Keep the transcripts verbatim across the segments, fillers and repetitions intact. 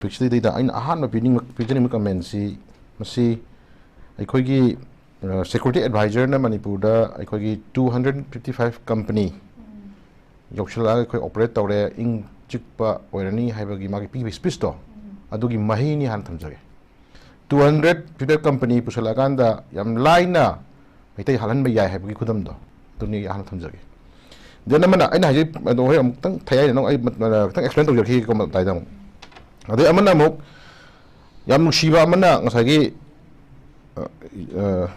ꯇꯣꯄꯤꯛꯁꯤꯗꯩꯗ ꯑꯩꯅ ꯑꯍꯥꯟꯕ ꯄꯤꯅꯤꯡꯕ, ꯄꯤꯖꯅꯤꯡꯕ ꯀꯃꯦꯟꯁꯤ, ꯃꯁꯤ ꯑꯩꯈꯣꯏꯒꯤ, ꯑ, ꯁꯦꯀ꯭ꯌꯨꯔꯤꯇꯤ ꯑꯦꯗꯚꯥꯏꯖꯔꯅ ꯃꯅꯤꯄꯨꯔꯗ ꯑꯩꯈꯣꯏꯒꯤ two hundred fifty five company ꯌꯧꯁꯤꯜꯂꯛꯑꯒ ꯑꯩꯈꯣꯏ ꯑꯣꯄꯔꯦꯠ ꯇꯧꯔꯦ, ꯏꯪ ꯆꯤꯛꯄ ꯑꯣꯏꯔꯅꯤ ꯍꯥꯏꯕꯒꯤ ꯃꯥꯒꯤ ꯄꯤꯈꯤꯕ ꯁ꯭ꯄꯤꯁꯇꯣ, ꯑꯗꯨꯒꯤ ꯃꯍꯩꯅꯤ ꯍꯥꯏꯅ ꯊꯝꯖꯒꯦ꯫ Two hundred fifty five company ꯄꯨꯁꯜꯂꯛꯑꯀꯥꯟꯗ ꯌꯥꯝ ꯂꯥꯏꯅ ꯃꯩꯇꯩ ꯍꯥꯠꯍꯟꯕ ꯌꯥꯏ ꯍꯥꯏꯕꯒꯤ ꯈꯨꯗꯝꯗꯣ, ꯑꯗꯨꯅꯤ ꯑꯍꯥꯟꯕ ꯊꯝꯖꯒꯦ꯫ ꯗꯦꯟ ꯑꯃꯅ, ꯑꯩꯅ ꯍꯥꯏꯖꯩ ꯑꯗꯣ ꯍꯣꯔꯦꯟ ꯑꯃꯨꯛꯇꯪ ꯊꯌꯥꯏꯅ ꯅꯪ ꯑꯩ ꯃ-, ꯃ-, ꯈꯤꯇꯪ ꯑꯦꯛꯁꯄ꯭ꯂꯦꯟ ꯇꯧꯖꯔꯛꯈꯤꯒꯦꯀꯣ ꯃꯇꯥꯏꯗ ꯑꯃꯨꯛ꯫ ꯑꯗꯩ ꯑꯃꯅ ꯑꯃꯨꯛ ꯌꯥꯝ ꯅꯨꯡꯁꯤꯕ ꯑꯃꯅ ꯉꯁꯥꯏꯒꯤ, ꯑ, ꯑ,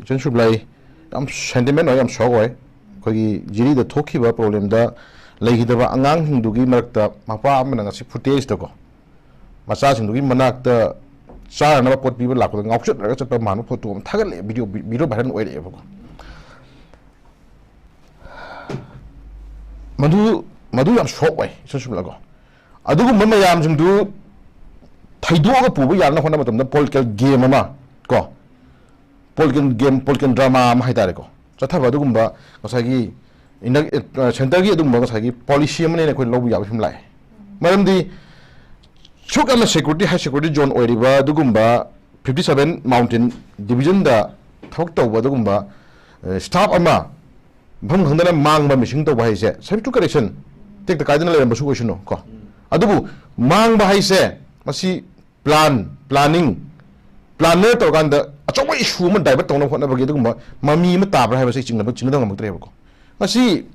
ꯏꯆꯟ ꯁꯨꯕꯂꯥꯏ ꯌꯥꯝ ꯁꯦꯟꯇꯤꯃꯦꯟ ꯑꯣꯏ, ꯌꯥꯝ ꯁꯣꯛ ꯑꯣꯏ꯫ ꯑꯩꯈꯣꯏꯒꯤ ꯖꯤꯔꯤꯗ ꯊꯣꯛꯈꯤꯕ ꯄ꯭ꯔꯣꯕ꯭ꯂꯦꯝꯗ ꯂꯩꯈꯤꯗꯕ ꯑꯉꯥꯡꯁꯤꯡꯗꯨꯒꯤ ꯃꯔꯛꯇ ꯃꯄꯥ ꯑꯃꯅ ꯉꯁꯤ ꯐꯨꯇꯦꯖꯇꯀꯣ, ꯃꯆꯥꯁꯤꯡꯗꯨꯒꯤ ꯃꯅꯥꯛꯇ ꯆꯥꯅꯅꯕ ꯄꯣꯠ ꯄꯤꯕ ꯂꯥꯛꯄꯗ ꯉꯥꯎꯆꯠꯅꯔꯒ ꯆꯠꯄ ꯃꯥꯟꯕ ꯐꯣꯇꯣ ꯑꯃ ꯊꯥꯒꯠꯂꯛꯑꯦ, ꯚꯤꯗꯤꯑꯣ, ꯚꯤꯗꯤꯑꯣ ꯚꯥꯏꯔꯦꯜ ꯑꯣꯏꯔꯛꯑꯦꯕꯀꯣ꯫ ꯃꯗꯨ, ꯃꯗꯨ ꯌꯥꯝ ꯁꯣꯛ ꯑꯣꯏ, ꯏꯆꯟ ꯁꯨꯕꯂꯥꯏꯀꯣ꯫ ꯑꯗꯨꯒꯨꯝꯕ ꯃꯌꯥꯝꯁꯤꯡꯗꯨ ꯊꯩꯗꯣꯛꯑꯒ ꯄꯨꯕ ꯌꯥꯅꯕ ꯍꯣꯠꯅꯕ ꯃꯇꯝꯗ ꯄꯣꯂꯤꯇꯤꯀꯦꯜ ꯒꯦꯝ ꯑꯃ ꯀꯣ, ꯄꯣꯂꯤꯇꯤꯀꯦꯜ ꯒꯦꯝ, ꯄꯣꯂꯤꯇꯤꯀꯦꯜ ꯗ꯭ꯔꯃꯥ ꯑꯃ ꯍꯥꯏꯇꯥꯔꯦꯀꯣ, ꯆꯠꯊꯕ ꯑꯗꯨꯒꯨꯝꯕ ꯉꯁꯥꯏꯒꯤ ꯏꯟꯗ-, ꯑ, ꯁꯦꯟꯇꯔꯒꯤ ꯑꯗꯨꯒꯨꯝꯕ ꯉꯁꯥꯏꯒꯤ ꯄꯣꯂꯤꯁꯤ ꯑꯃꯅꯦꯅ ꯑꯩꯈꯣꯏ ꯂꯧꯕ ꯌꯥꯕ ꯐꯤꯕꯝ ꯂꯥꯛꯑꯦ꯫ ꯃꯔꯝꯗꯤ ꯁꯨꯛ ꯌꯥꯝꯅ ꯁꯦꯀ꯭ꯌꯨꯔꯤꯇꯤ, ꯍꯥꯏ ꯁꯦꯀ꯭ꯌꯨꯔꯤꯇꯤ ꯖꯣꯟ ꯑꯣꯏꯔꯤꯕ ꯑꯗꯨꯒꯨꯝꯕ fifty seven Mountain Divisionꯗ ꯊꯕꯛ ꯇꯧꯕ ꯑꯗꯨꯒꯨꯝꯕ, ꯑ, ꯁ꯭ꯇꯥꯐ ꯑꯃ ꯃꯐꯝ ꯈꯪꯗꯅ ꯃꯥꯡꯕ, ꯃꯤꯁꯤꯡ ꯇꯧꯕ ꯍꯥꯏꯁꯦ, subject to correction, ꯇꯦꯛꯇ ꯀꯥꯏꯗꯅ ꯂꯩꯔꯝꯕꯁꯨ ꯑꯣꯏꯁꯅꯨ ꯀꯣ꯫ ꯑꯗꯨꯕꯨ ꯃꯥꯡꯕ ꯍꯥꯏꯁꯦ ꯃꯁꯤ ꯄ꯭ꯂꯥꯟ, ꯄ꯭ꯂꯥꯅꯤꯡ, ꯄ꯭ꯂꯥꯟꯅꯔ ꯇꯧꯔꯀꯥꯟꯗ ꯑꯆꯧꯕ ꯏꯁꯨ ꯑꯃ ꯗꯥꯏꯚꯔꯠ ꯇꯧꯅꯕ ꯍꯣꯠꯅꯕꯒꯤ ꯑꯗꯨꯒꯨꯝꯕ ꯃꯃꯤ ꯑꯃ ꯇꯥꯕ꯭ꯔꯥ ꯍꯥꯏꯕꯁꯤ ꯆꯤꯡꯅꯕ, ꯆꯤꯡꯅꯗꯕ ꯉꯝꯃꯛꯇ꯭ꯔꯦꯕꯀꯣ꯫ ꯉꯁꯤ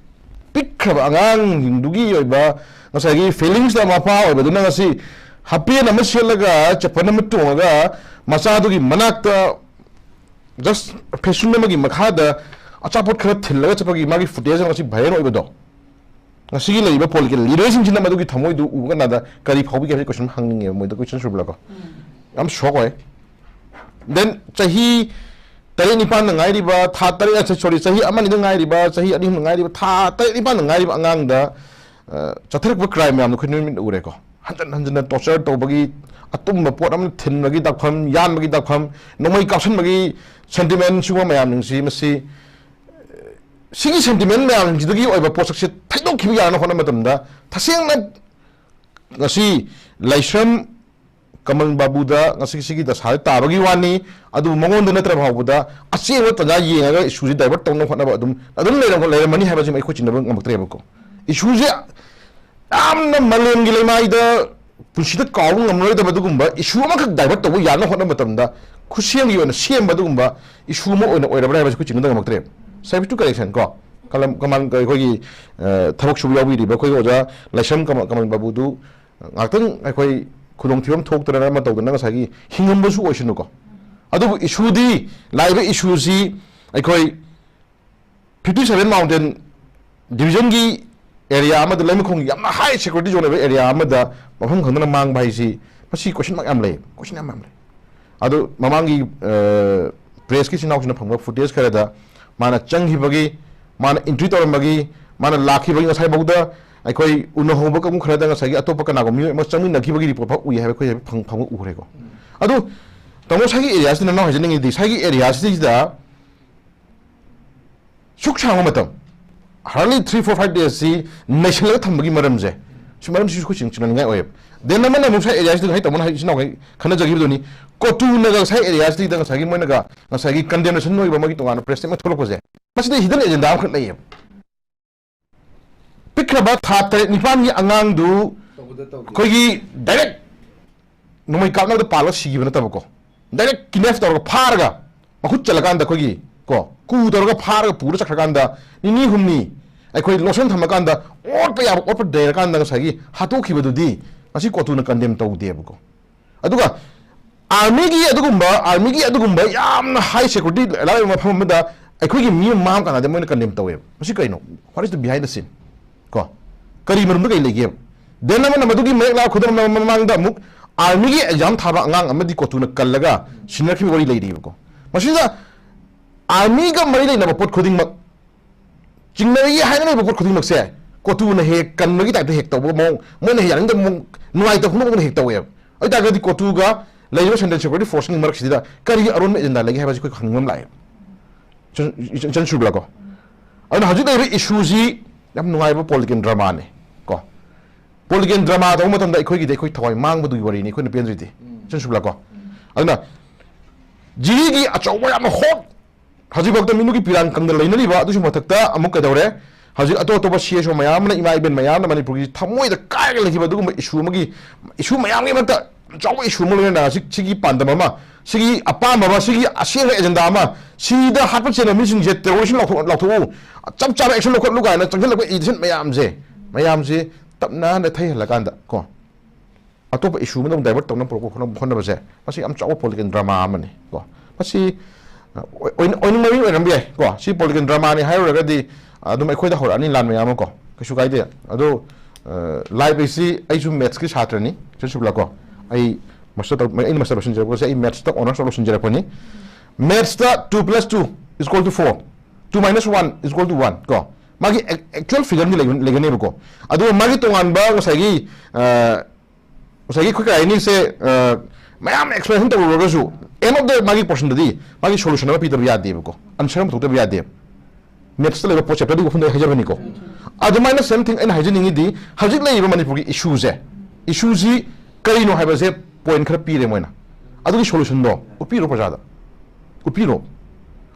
ꯄꯤꯛꯈ꯭ꯔꯕ ꯑꯉꯥꯡꯁꯤꯡꯗꯨꯒꯤ ꯑꯣꯏꯕ ꯉꯁꯥꯏꯒꯤ ꯐꯤꯂꯤꯡꯁꯇ ꯃꯄꯥ ꯑꯣꯏꯕꯗꯨꯅ ꯉꯁꯤ ꯍꯥꯄꯦꯟ ꯑꯃ ꯁꯦꯠꯂꯒ, ꯆꯄꯜ ꯑꯃ ꯇꯣꯡꯉꯒ, ꯃꯆꯥꯗꯨꯒꯤ ꯃꯅꯥꯛꯇ ꯖꯁ ꯐꯦꯁꯟ ꯑꯃꯒꯤ ꯃꯈꯥꯗ ꯑꯆꯥꯄꯣꯠ ꯈꯔ ꯊꯤꯜꯂꯒ ꯆꯠꯄꯒꯤ ꯃꯥꯒꯤ ꯐꯨꯇꯦꯖ ꯑꯃ ꯉꯁꯤ ꯚꯥꯏꯔꯦꯜ ꯑꯣꯏꯕꯗꯣ, ꯉꯁꯤꯒꯤ ꯂꯩꯔꯤꯕ ꯄꯣꯂꯤꯇꯤꯀꯦꯜ ꯂꯤꯗꯔꯁꯤꯡꯁꯤꯅ ꯃꯗꯨꯒꯤ ꯊꯃꯣꯏꯗꯨ ꯎꯕ ꯀꯥꯟꯗ ꯀꯔꯤ ꯐꯥꯎꯕꯤꯒꯦ ꯍꯥꯏꯕꯒꯤ ꯀꯣꯏꯁꯟ ꯑꯃ ꯍꯪꯅꯤꯡꯉꯦꯕ ꯃꯣꯏꯗ, ꯀꯣꯏꯁꯟ ꯁꯨꯕꯂꯥꯀꯣ꯫ ꯌꯥꯝ ꯁꯣꯛ ꯑꯣꯏ꯫ ꯗꯦꯟ ꯆꯍꯤ ꯇꯔꯦꯠ ꯅꯤꯄꯥꯟꯗ ꯉꯥꯏꯔꯤꯕ, ꯊꯥ ꯇꯔꯦꯠ, ꯁꯣꯔꯤ, ꯆꯍꯤ ꯑꯃ ꯑꯅꯤꯗ ꯉꯥꯏꯔꯤꯕ, ꯆꯍꯤ ꯑꯅꯤ ꯑꯍꯨꯝꯗ ꯉꯥꯏꯔꯤꯕ, ꯊꯥ ꯇꯔꯦꯠ ꯅꯤꯄꯥꯟꯗ ꯉꯥꯏꯔꯤꯕ ꯑꯉꯥꯡꯗ, ꯑ, ꯆꯠꯊꯔꯛꯄ ꯀ꯭ꯔꯥꯏꯝ ꯃꯌꯥꯝꯗꯣ ꯑꯩꯈꯣꯏ ꯅꯨꯃꯤꯠ ꯎꯔꯦꯀꯣ꯫ ꯍꯟꯖꯟ ꯍꯟꯖꯟꯅ ꯇꯣꯔꯆꯔ ꯇꯧꯕꯒꯤ, ꯑꯇꯨꯝꯕ ꯄꯣꯠ ꯑꯃ ꯊꯤꯟꯕꯒꯤ ꯗꯥꯛꯐꯝ, ꯌꯥꯟꯕꯒꯤ ꯗꯥꯛꯐꯝ, ꯅꯣꯡꯃꯩ ꯀꯥꯞꯁꯤꯟꯕꯒꯤ ꯁꯦꯟꯇꯤꯃꯦꯟ, ꯁꯤꯒꯨꯝꯕ ꯃꯌꯥꯝꯁꯤꯡꯁꯤ, ꯃꯁꯤ, ꯁꯤꯒꯤ ꯁꯦꯟꯇꯤꯃꯦꯟ ꯃꯌꯥꯝꯁꯤꯗꯒꯤ ꯑꯣꯏꯕ ꯄꯣꯠꯁꯛꯁꯦ ꯊꯩꯗꯣꯛꯈꯤꯕ ꯌꯥꯅꯕ ꯍꯣꯠꯅꯕ ꯃꯇꯝꯗ, ꯇꯁꯦꯡꯅ ꯉꯁꯤ ꯂꯥꯏꯁ꯭ꯔꯝ ꯀꯃꯜ ꯕꯥꯕꯨꯗ ꯉꯁꯤ ꯁꯤꯒꯤ ꯗꯁꯥꯗ ꯇꯥꯕꯒꯤ ꯋꯥꯅꯤ꯫ ꯑꯗꯨꯕꯨ ꯃꯉꯣꯟꯗ ꯅꯠꯇ꯭ꯔ ꯐꯥꯎꯕꯗ ꯑꯁꯦꯡꯕ ꯇꯥꯟꯖꯥ ꯌꯦꯡꯉꯒ ꯏꯁꯨꯁꯤ ꯗꯥꯏꯚꯔꯠ ꯇꯧꯅꯕ ꯍꯣꯠꯅꯕ ꯑꯗꯨꯝ ꯑꯗꯨꯝ ꯂꯩꯔꯝ- ꯂꯩꯔꯝꯃꯅꯤ ꯍꯥꯏꯕꯁꯤ ꯑꯩꯈꯣꯏ ꯆꯤꯡꯅꯕ ꯉꯝꯃꯛꯇ꯭ꯔꯦꯕꯀꯣ꯫ ꯏꯁꯨꯁꯦ ꯌꯥꯝꯅ ꯃꯥꯂꯦꯝꯒꯤ ꯂꯩꯃꯥꯏꯗ ꯄꯨꯟꯁꯤꯗ ꯀꯥꯎꯕ ꯉꯝꯂꯔꯣꯏꯗꯕ ꯑꯗꯨꯒꯨꯝꯕ ꯏꯁꯨ ꯑꯃꯈꯛ ꯗꯥꯏꯚꯔꯠ ꯇꯧꯕ ꯌꯥꯅꯕ ꯍꯣꯠꯅꯕ ꯃꯇꯝꯗ ꯈꯨꯠꯁꯦꯝꯒꯤ ꯑꯣꯏꯅ ꯁꯦꯝꯕ ꯑꯗꯨꯒꯨꯝꯕ ꯏꯁꯨ ꯑꯃ ꯑꯣꯏꯅ ꯑꯣꯏꯔꯕ꯭ꯔꯥ ꯍꯥꯏꯕꯁꯤ ꯑꯩꯈꯣꯏ ꯆꯤꯡꯅꯗꯕ ꯉꯝꯃꯛꯇ꯭ꯔꯦꯕ꯫ Service to correction ꯀꯣ꯫ ꯀꯂꯝ-, ꯀꯃꯥꯟ-, ꯑꯩꯈꯣꯏꯒꯤ, ꯑ, ꯊꯕꯛ ꯁꯨꯕ ꯌꯥꯎꯕꯤꯔꯤꯕ ꯑꯩꯈꯣꯏꯒꯤ ꯑꯣꯖꯥ ꯂꯥꯏꯁ꯭ꯔꯝ ꯀꯃ-, ꯀꯃꯜ ꯕꯥꯕꯨꯗꯨ ꯉꯥꯛꯇꯪ ꯑꯩꯈꯣꯏ ꯈꯨꯗꯣꯡꯊꯤꯕ ꯑꯃ ꯊꯣꯛꯇꯅ ꯑꯃ ꯇꯧꯗꯅ ꯉꯁꯥꯏꯒꯤ ꯍꯤꯡꯉꯝꯕꯁꯨ ꯑꯣꯏꯁꯅꯨꯀꯣ꯫ ꯑꯗꯨꯕꯨ ꯏꯁꯨꯗꯤ, ꯂꯥꯛꯏꯕ ꯏꯁꯨꯁꯤ ꯑꯩꯈꯣꯏ fifty seven mountain division ꯒꯤ area ꯑꯃꯗ, ꯂꯩꯃꯈꯣꯡꯒꯤ ꯌꯥꯝꯅ high security zone ꯑꯣꯏꯕ area ꯑꯃꯗ ꯃꯐꯝ ꯈꯪꯗꯅ ꯃꯥꯡꯕ ꯍꯥꯏꯁꯤ, ꯃꯁꯤ question mark ꯌꯥꯝ ꯂꯩ, question ꯌꯥꯝ, ꯌꯥꯝ ꯂꯩ꯫ ꯑꯗꯨ ꯃꯃꯥꯡꯒꯤ, ꯑ, press ꯀꯤ ꯏꯆꯤꯟ ꯏꯅꯥꯎꯁꯤꯡꯅ ꯐꯪꯕ footage ꯈꯔꯗ ꯃꯥꯅ ꯆꯪꯈꯤꯕꯒꯤ, ꯃꯥꯅ entry ꯇꯧꯔꯝꯕꯒꯤ, ꯃꯥꯅ ꯂꯥꯛꯈꯤꯕꯒꯤ, ꯉꯁꯥꯏꯐꯥꯎꯗ ꯑꯩꯈꯣꯏ ꯎꯅꯍꯧꯕ ꯀꯥꯡꯕꯨ ꯈꯔꯗ ꯉꯁꯥꯏꯒꯤ ꯑꯇꯣꯞꯄ ꯀꯅꯥꯒꯨꯝꯕ ꯃꯤꯑꯣꯏ ꯑꯃ ꯆꯪꯃꯤꯟꯅꯈꯤꯕꯒꯤ report ꯐꯥꯎ ꯎꯏ ꯍꯥꯏꯕ ꯑꯩꯈꯣꯏ ꯍꯥꯏꯐꯦꯠ ꯐꯪ-, ꯐꯪꯕ ꯎꯈ꯭ꯔꯦꯀꯣ꯫ ꯑꯗꯨ ꯇꯥꯃꯣ, ꯁ꯭ꯋꯥꯏꯒꯤ area ꯁꯤꯗ ꯅꯅꯥꯎ ꯍꯥꯏꯖꯅꯤꯡꯉꯤꯗꯤ, ꯁ꯭ꯋꯥꯏꯒꯤ area ꯁꯤꯗꯩꯁꯤꯗ ꯁꯨꯛ ꯁꯥꯡꯕ ꯃꯇꯝ, hardly three, four, five days ꯁꯤ ꯅꯩꯁꯜꯂꯒ ꯊꯝꯕꯒꯤ ꯃꯔꯝꯁꯦ, ꯁꯤ ꯃꯔꯝꯁꯤꯁꯨ ꯑꯩꯈꯣꯏ ꯆꯤꯡ-, ꯆꯤꯡꯅꯅꯤꯡꯉꯥꯏ ꯑꯣꯏꯌꯦꯕ꯫ Then ꯑꯃꯅ ꯑꯃꯨꯛ ꯁ꯭ꯋꯥꯏ area ꯁꯤꯗ ꯉꯁꯥꯏ ꯇꯥꯃꯣꯅ ꯍꯥꯏ-, ꯏꯆꯤꯟ ꯏꯅꯥꯎꯈꯩ ꯈꯟꯅꯖꯈꯤꯕꯗꯨꯅꯤ, ꯀꯣꯇꯨꯅꯒ ꯉꯁꯥꯏ area ꯁꯤꯗ ꯉꯁꯥꯏꯒꯤ ꯃꯣꯏꯅꯒ ꯉꯁꯥꯏꯒꯤ condemnation ꯑꯣꯏꯕ ꯑꯃꯒꯤ ꯇꯣꯉꯥꯟꯕ press statement ꯊꯣꯛꯂꯛꯄꯁꯦ, ꯃꯁꯤꯗ hidden agenda ꯑꯃꯈꯛ ꯂꯩꯌꯦꯕ꯫ ꯄꯤꯛꯈ꯭ꯔꯕ ꯊꯥ ꯇꯔꯦꯠ ꯅꯤꯄꯥꯟꯒꯤ ꯑꯉꯥꯡꯗꯨ ꯇꯧꯕꯗ ꯇꯧꯗꯦ꯫ ꯑꯩꯈꯣꯏꯒꯤ direct ꯅꯣꯡꯃꯩ ꯀꯥꯞꯅꯕꯗ ꯄꯥꯜꯂꯒ ꯁꯤꯈꯤꯕ ꯅꯠꯇꯕꯀꯣ, direct kidnap ꯇꯧꯔꯒ ꯐꯥꯔꯒ ꯃꯈꯨꯠ ꯆꯜꯂꯀꯥꯟꯗ ꯑꯩꯈꯣꯏꯒꯤ ꯀꯣ, ꯀꯨ ꯇꯧꯔꯒ ꯐꯥꯔꯒ ꯄꯨꯔ ꯆꯠꯈ꯭ꯔꯀꯥꯟꯗ ꯅꯤꯅꯤ ꯍꯨꯝꯅꯤ ꯑꯩꯈꯣꯏ ꯂꯣꯠꯁꯟ ꯊꯝꯃꯀꯥꯟꯗ ꯑꯣꯠꯄ ꯌꯥꯕ ꯑꯣꯠꯄ ꯂꯩꯔꯀꯥꯟꯗ ꯉꯁꯥꯏꯒꯤ ꯍꯥꯠꯇꯣꯛꯈꯤꯕꯗꯨꯗꯤ ꯉꯁꯤ ꯀꯣꯇꯨꯅ condemn ꯇꯧꯗꯦꯕꯀꯣ꯫ ꯑꯗꯨꯒ army ꯒꯤ ꯑꯗꯨꯒꯨꯝꯕ, army ꯒꯤ ꯑꯗꯨꯒꯨꯝꯕ ꯌꯥꯝꯅ high security ꯂꯩꯕ ꯃꯐꯝ ꯑꯃꯗ ꯑꯩꯈꯣꯏꯒꯤ ꯃꯤ ꯑꯃ ꯃꯥꯡ ꯀꯥꯟꯗ ꯃꯣꯏꯅ condemn ꯇꯧꯋꯦꯕ꯫ ꯃꯁꯤ ꯀꯩꯅꯣ? What is the behind the scene? ꯀꯣ? ꯀꯔꯤ ꯃꯔꯝꯗ ꯀꯔꯤ ꯂꯩꯒꯦꯕ? Then ꯑꯃꯅ ꯃꯗꯨꯒꯤ ꯃꯌꯦꯛ ꯂꯥꯕ ꯈꯨꯗꯝ ꯑꯃ ꯃꯃꯥꯡꯗ ꯑꯃꯨꯛ army ꯒꯤ exam ꯊꯥꯕ ꯑꯉꯥꯡ ꯑꯃꯗꯤ ꯀꯣꯇꯨꯅ ꯀꯜꯂꯒ ꯁꯤꯟꯅꯈꯤꯕ ꯋꯥꯔꯤ ꯂꯩꯔꯤꯕꯀꯣ꯫ ꯃꯁꯤꯗ army ꯒ ꯃꯔꯤ ꯂꯩꯅꯕ ꯄꯣꯠ ꯈꯨꯗꯤꯡꯃꯛ, ꯆꯤꯡꯅꯔꯤ ꯍꯥꯏꯅꯔꯤꯕ ꯄꯣꯠ ꯈꯨꯗꯤꯡꯃꯛꯁꯦ ꯀꯣꯇꯨꯅ ꯍꯦꯛ ꯀꯟꯕꯒꯤ type ꯇ ꯍꯦꯛ ꯇꯧꯕ ꯃꯑꯣꯡ, ꯃꯣꯏꯅ ꯍꯦꯛ ꯌꯥꯅꯤꯡꯗꯕ ꯃꯑꯣꯡ, ꯅꯨꯡꯉꯥꯏꯇꯕ ꯐꯣꯡꯗꯣꯛꯄꯗ ꯍꯦꯛ ꯇꯧꯋꯦꯕ꯫ ꯑꯗꯨ ꯑꯣꯏꯇꯥꯔꯒꯗꯤ ꯀꯣꯇꯨꯒ ꯂꯩꯔꯤꯕ Central Security Force ꯁꯤꯡꯒꯤ ꯃꯔꯛꯁꯤꯗ ꯀꯔꯤ ꯑꯔꯣꯟꯕ agenda ꯂꯩꯒꯦ ꯍꯥꯏꯕꯁꯤ ꯑꯩꯈꯣꯏ ꯈꯪꯅꯤꯡꯕ ꯑꯃ ꯂꯥꯛꯑꯦꯕ꯫ ꯏꯆꯟ-, ꯏꯆꯟ-, ꯏꯆꯟ ꯁꯨꯔꯕꯂꯥ ꯀꯣ? ꯑꯗꯨꯅ ꯍꯧꯖꯤꯛ ꯂꯩꯔꯤꯕ issue ꯁꯤ ꯌꯥꯝ ꯅꯨꯡꯉꯥꯏꯕ political drama ꯅꯤ ꯀꯣ꯫ ꯄꯣꯂꯤꯇꯤꯀꯦꯜ ꯗ꯭ꯔꯃꯥ ꯇꯧꯕ ꯃꯇꯝꯗ ꯑꯩꯈꯣꯏꯒꯤꯗꯤ ꯑꯩꯈꯣꯏ ꯊꯋꯥꯏ ꯃꯥꯡꯕꯗꯨꯒꯤ ꯋꯥꯔꯤꯅꯤ ꯑꯩꯈꯣꯏꯅ ꯄꯦꯟꯗ꯭ꯔꯤꯗꯤ꯫ ꯆꯨꯝꯕ꯭ꯔꯥꯀꯣ? ꯑꯗꯨꯅ ꯖꯤꯔꯤꯒꯤ ꯑꯆꯧꯕ ꯌꯥꯝꯅ ꯍꯣꯠ, ꯍꯧꯖꯤꯛꯐꯥꯎꯗ ꯃꯤꯅꯨꯒꯤ ꯄꯤꯔꯥꯡ ꯀꯪꯗ ꯂꯩꯅꯔꯤꯕ ꯑꯗꯨꯒꯤ ꯃꯊꯛꯇ ꯑꯃꯨꯛ ꯀꯩꯗꯧꯔꯦ? ꯍꯧꯖꯤꯛ ꯑꯇꯣꯞ ꯑꯇꯣꯞꯄ ꯁꯤ ꯑꯦꯁ ꯑꯣ ꯃꯌꯥꯝ ꯑꯃꯅ ꯏꯃꯥ ꯏꯕꯦꯟ ꯃꯌꯥꯝꯅ ꯃꯅꯤꯄꯨꯔꯒꯤ ꯊꯃꯣꯏꯗ ꯀꯥꯏꯔꯒ ꯂꯩꯈꯤꯕ ꯑꯗꯨꯒꯨꯝꯕ ꯏꯁꯨ ꯑꯃꯒꯤ, ꯏꯁꯨ ꯃꯌꯥꯝꯒꯤ ꯃꯔꯛꯇ ꯆꯥꯎꯕ ꯏꯁꯨ ꯑꯃ ꯂꯣꯏꯅꯅ ꯍꯧꯖꯤꯛ ꯁꯤꯒꯤ ꯄꯥꯟꯗꯝ ꯑꯃ, ꯁꯤꯒꯤ ꯑꯄꯥꯝꯕ ꯑꯃ, ꯁꯤꯒꯤ ꯑꯁꯦꯡꯕ ꯑꯦꯖꯦꯟꯗꯥ ꯑꯃ, ꯁꯤꯗ ꯍꯥꯠꯄ ꯆꯦꯟꯕ ꯃꯤꯁꯤꯡꯁꯦ ꯇꯦꯔꯣꯔꯤꯁ꯭ꯠ ꯂꯥꯎꯊꯣꯛ-, ꯂꯥꯎꯊꯣꯛꯎ, ꯆꯞ ꯆꯥꯕ ꯑꯦꯛꯁꯟ ꯂꯧꯈꯠꯂꯨ ꯀꯥꯏꯅ ꯆꯪꯁꯤꯜꯂꯛꯄ ꯏꯗꯤꯁꯟ ꯃꯌꯥꯝꯁꯦ, ꯃꯌꯥꯝꯁꯦ ꯇꯞꯅ ꯅꯦꯠꯊꯩꯍꯜꯂꯀꯥꯟꯗ ꯀꯣ, ꯑꯇꯣꯞꯄ ꯏꯁꯨ ꯑꯃꯗ ꯑꯃꯨꯛ ꯗꯥꯏꯚꯔꯠ ꯇꯧꯅꯕ ꯄꯨꯔꯛꯄ ꯍꯣꯠꯅ-, ꯍꯣꯠꯅꯕꯁꯦ, ꯃꯁꯤ ꯌꯥꯝ ꯆꯥꯎꯕ ꯄꯣꯂꯤꯇꯤꯀꯦꯜ ꯗ꯭ꯔꯃꯥ ꯑꯃꯅꯤ ꯀꯣ꯫ ꯃꯁꯤ, ꯑ, ꯑꯣꯏ-, ꯑꯣꯏꯅꯤꯡ ꯑꯣꯏꯅꯤꯡ ꯑꯣꯏꯔꯝꯕ ꯌꯥꯏ ꯀꯣ꯫ ꯁꯤ ꯄꯣꯂꯤꯇꯤꯀꯦꯜ ꯗ꯭ꯔꯃꯥꯅꯤ ꯍꯥꯏꯔꯨꯔꯒꯗꯤ, ꯑ, ꯑꯗꯨꯝ ꯑꯩꯈꯣꯏꯗ ꯍꯧꯔꯛꯑꯅꯤ ꯂꯥꯟ ꯃꯌꯥꯝ ꯑꯃ ꯀꯣ꯫ ꯀꯩꯁꯨ ꯀꯥꯏꯗꯦ꯫ ꯑꯗꯣ, ꯑ, ꯂꯥꯏꯔꯤꯛ ꯑꯩꯁꯤ, ꯑꯩꯁꯨ ꯃꯦꯠꯁꯀꯤ ꯁꯥꯇ꯭ꯔꯅꯤ, ꯆꯠꯁꯨꯕꯂꯥ ꯀꯣ꯫ ꯑꯩ ꯃꯥꯁꯇꯔ ꯇꯧ-, ꯑꯩꯅ ꯃꯥꯁꯇꯔ ꯂꯣꯏꯁꯤꯟꯖꯔꯛꯄꯁꯦ ꯑꯩ ꯃꯦꯠꯁꯇ ꯑꯣꯅꯔꯁ ꯂꯧꯁꯤꯟꯖꯔꯛꯄꯅꯤ꯫ ꯃꯦꯠꯁꯇ two plus two is equal to four, two minus one is equal to one ꯀꯣ꯫ ꯃꯥꯒꯤ ꯑꯦꯛ-, ꯑꯦꯛꯆꯨꯋꯦꯜ ꯐꯤꯒꯔꯗꯤ ꯂꯩꯕ-, ꯂꯩꯒꯅꯦꯕꯀꯣ꯫ ꯑꯗꯨꯒ ꯃꯥꯒꯤ ꯇꯣꯉꯥꯟꯕ ꯉꯁꯥꯏꯒꯤ, ꯑ, ꯉꯁꯥꯏꯒꯤ ꯑꯩꯈꯣꯏ ꯀꯩ ꯍꯥꯏꯅꯤ ꯁꯦ, ꯑ, ꯃꯌꯥꯝ ꯑꯦꯛꯁꯄ꯭ꯂꯦꯅꯦꯁꯟ ꯇꯧꯔꯨꯔꯒꯁꯨ, end of the ꯃꯥꯒꯤ ꯄꯣꯔꯁꯟꯗꯗꯤ ꯃꯥꯒꯤ ꯁꯣꯂꯨꯁꯟ ꯑꯃ ꯄꯤꯗꯕ ꯌꯥꯗꯦꯕꯀꯣ, ꯑꯟꯁꯔ ꯑꯃ ꯄꯨꯊꯣꯛꯇꯕ ꯌꯥꯗꯦꯕ꯫ ꯃꯦꯠꯁꯇ ꯂꯩꯕ ꯄꯣꯠ ꯆꯦꯞꯇꯔꯗꯨꯒꯤ ꯋꯥꯐꯝꯗ ꯑꯩ ꯍꯥꯏꯖꯕꯅꯤꯀꯣ꯫ ꯑꯗꯨꯃꯥꯏꯅ ꯁꯦꯝ ꯊꯤꯡ ꯑꯩꯅ ꯍꯥꯏꯖꯅꯤꯡꯉꯤꯗꯤ, ꯍꯧꯖꯤꯛ ꯂꯩꯔꯤꯕ ꯃꯅꯤꯄꯨꯔꯒꯤ ꯏꯁꯨꯁꯦ, ꯏꯁꯨꯁꯤ ꯀꯔꯤꯅꯣ ꯍꯥꯏꯕꯁꯦ ꯄꯣꯏꯟꯠ ꯈꯔ ꯄꯤꯔꯦ ꯃꯣꯏꯅ꯫ ꯑꯗꯨꯒꯤ ꯁꯣꯂꯨꯁꯟꯗꯣ ꯎꯠꯄꯤꯔꯣ ꯄ꯭ꯔꯖꯥꯗ, ꯎꯠꯄꯤꯔꯣ꯫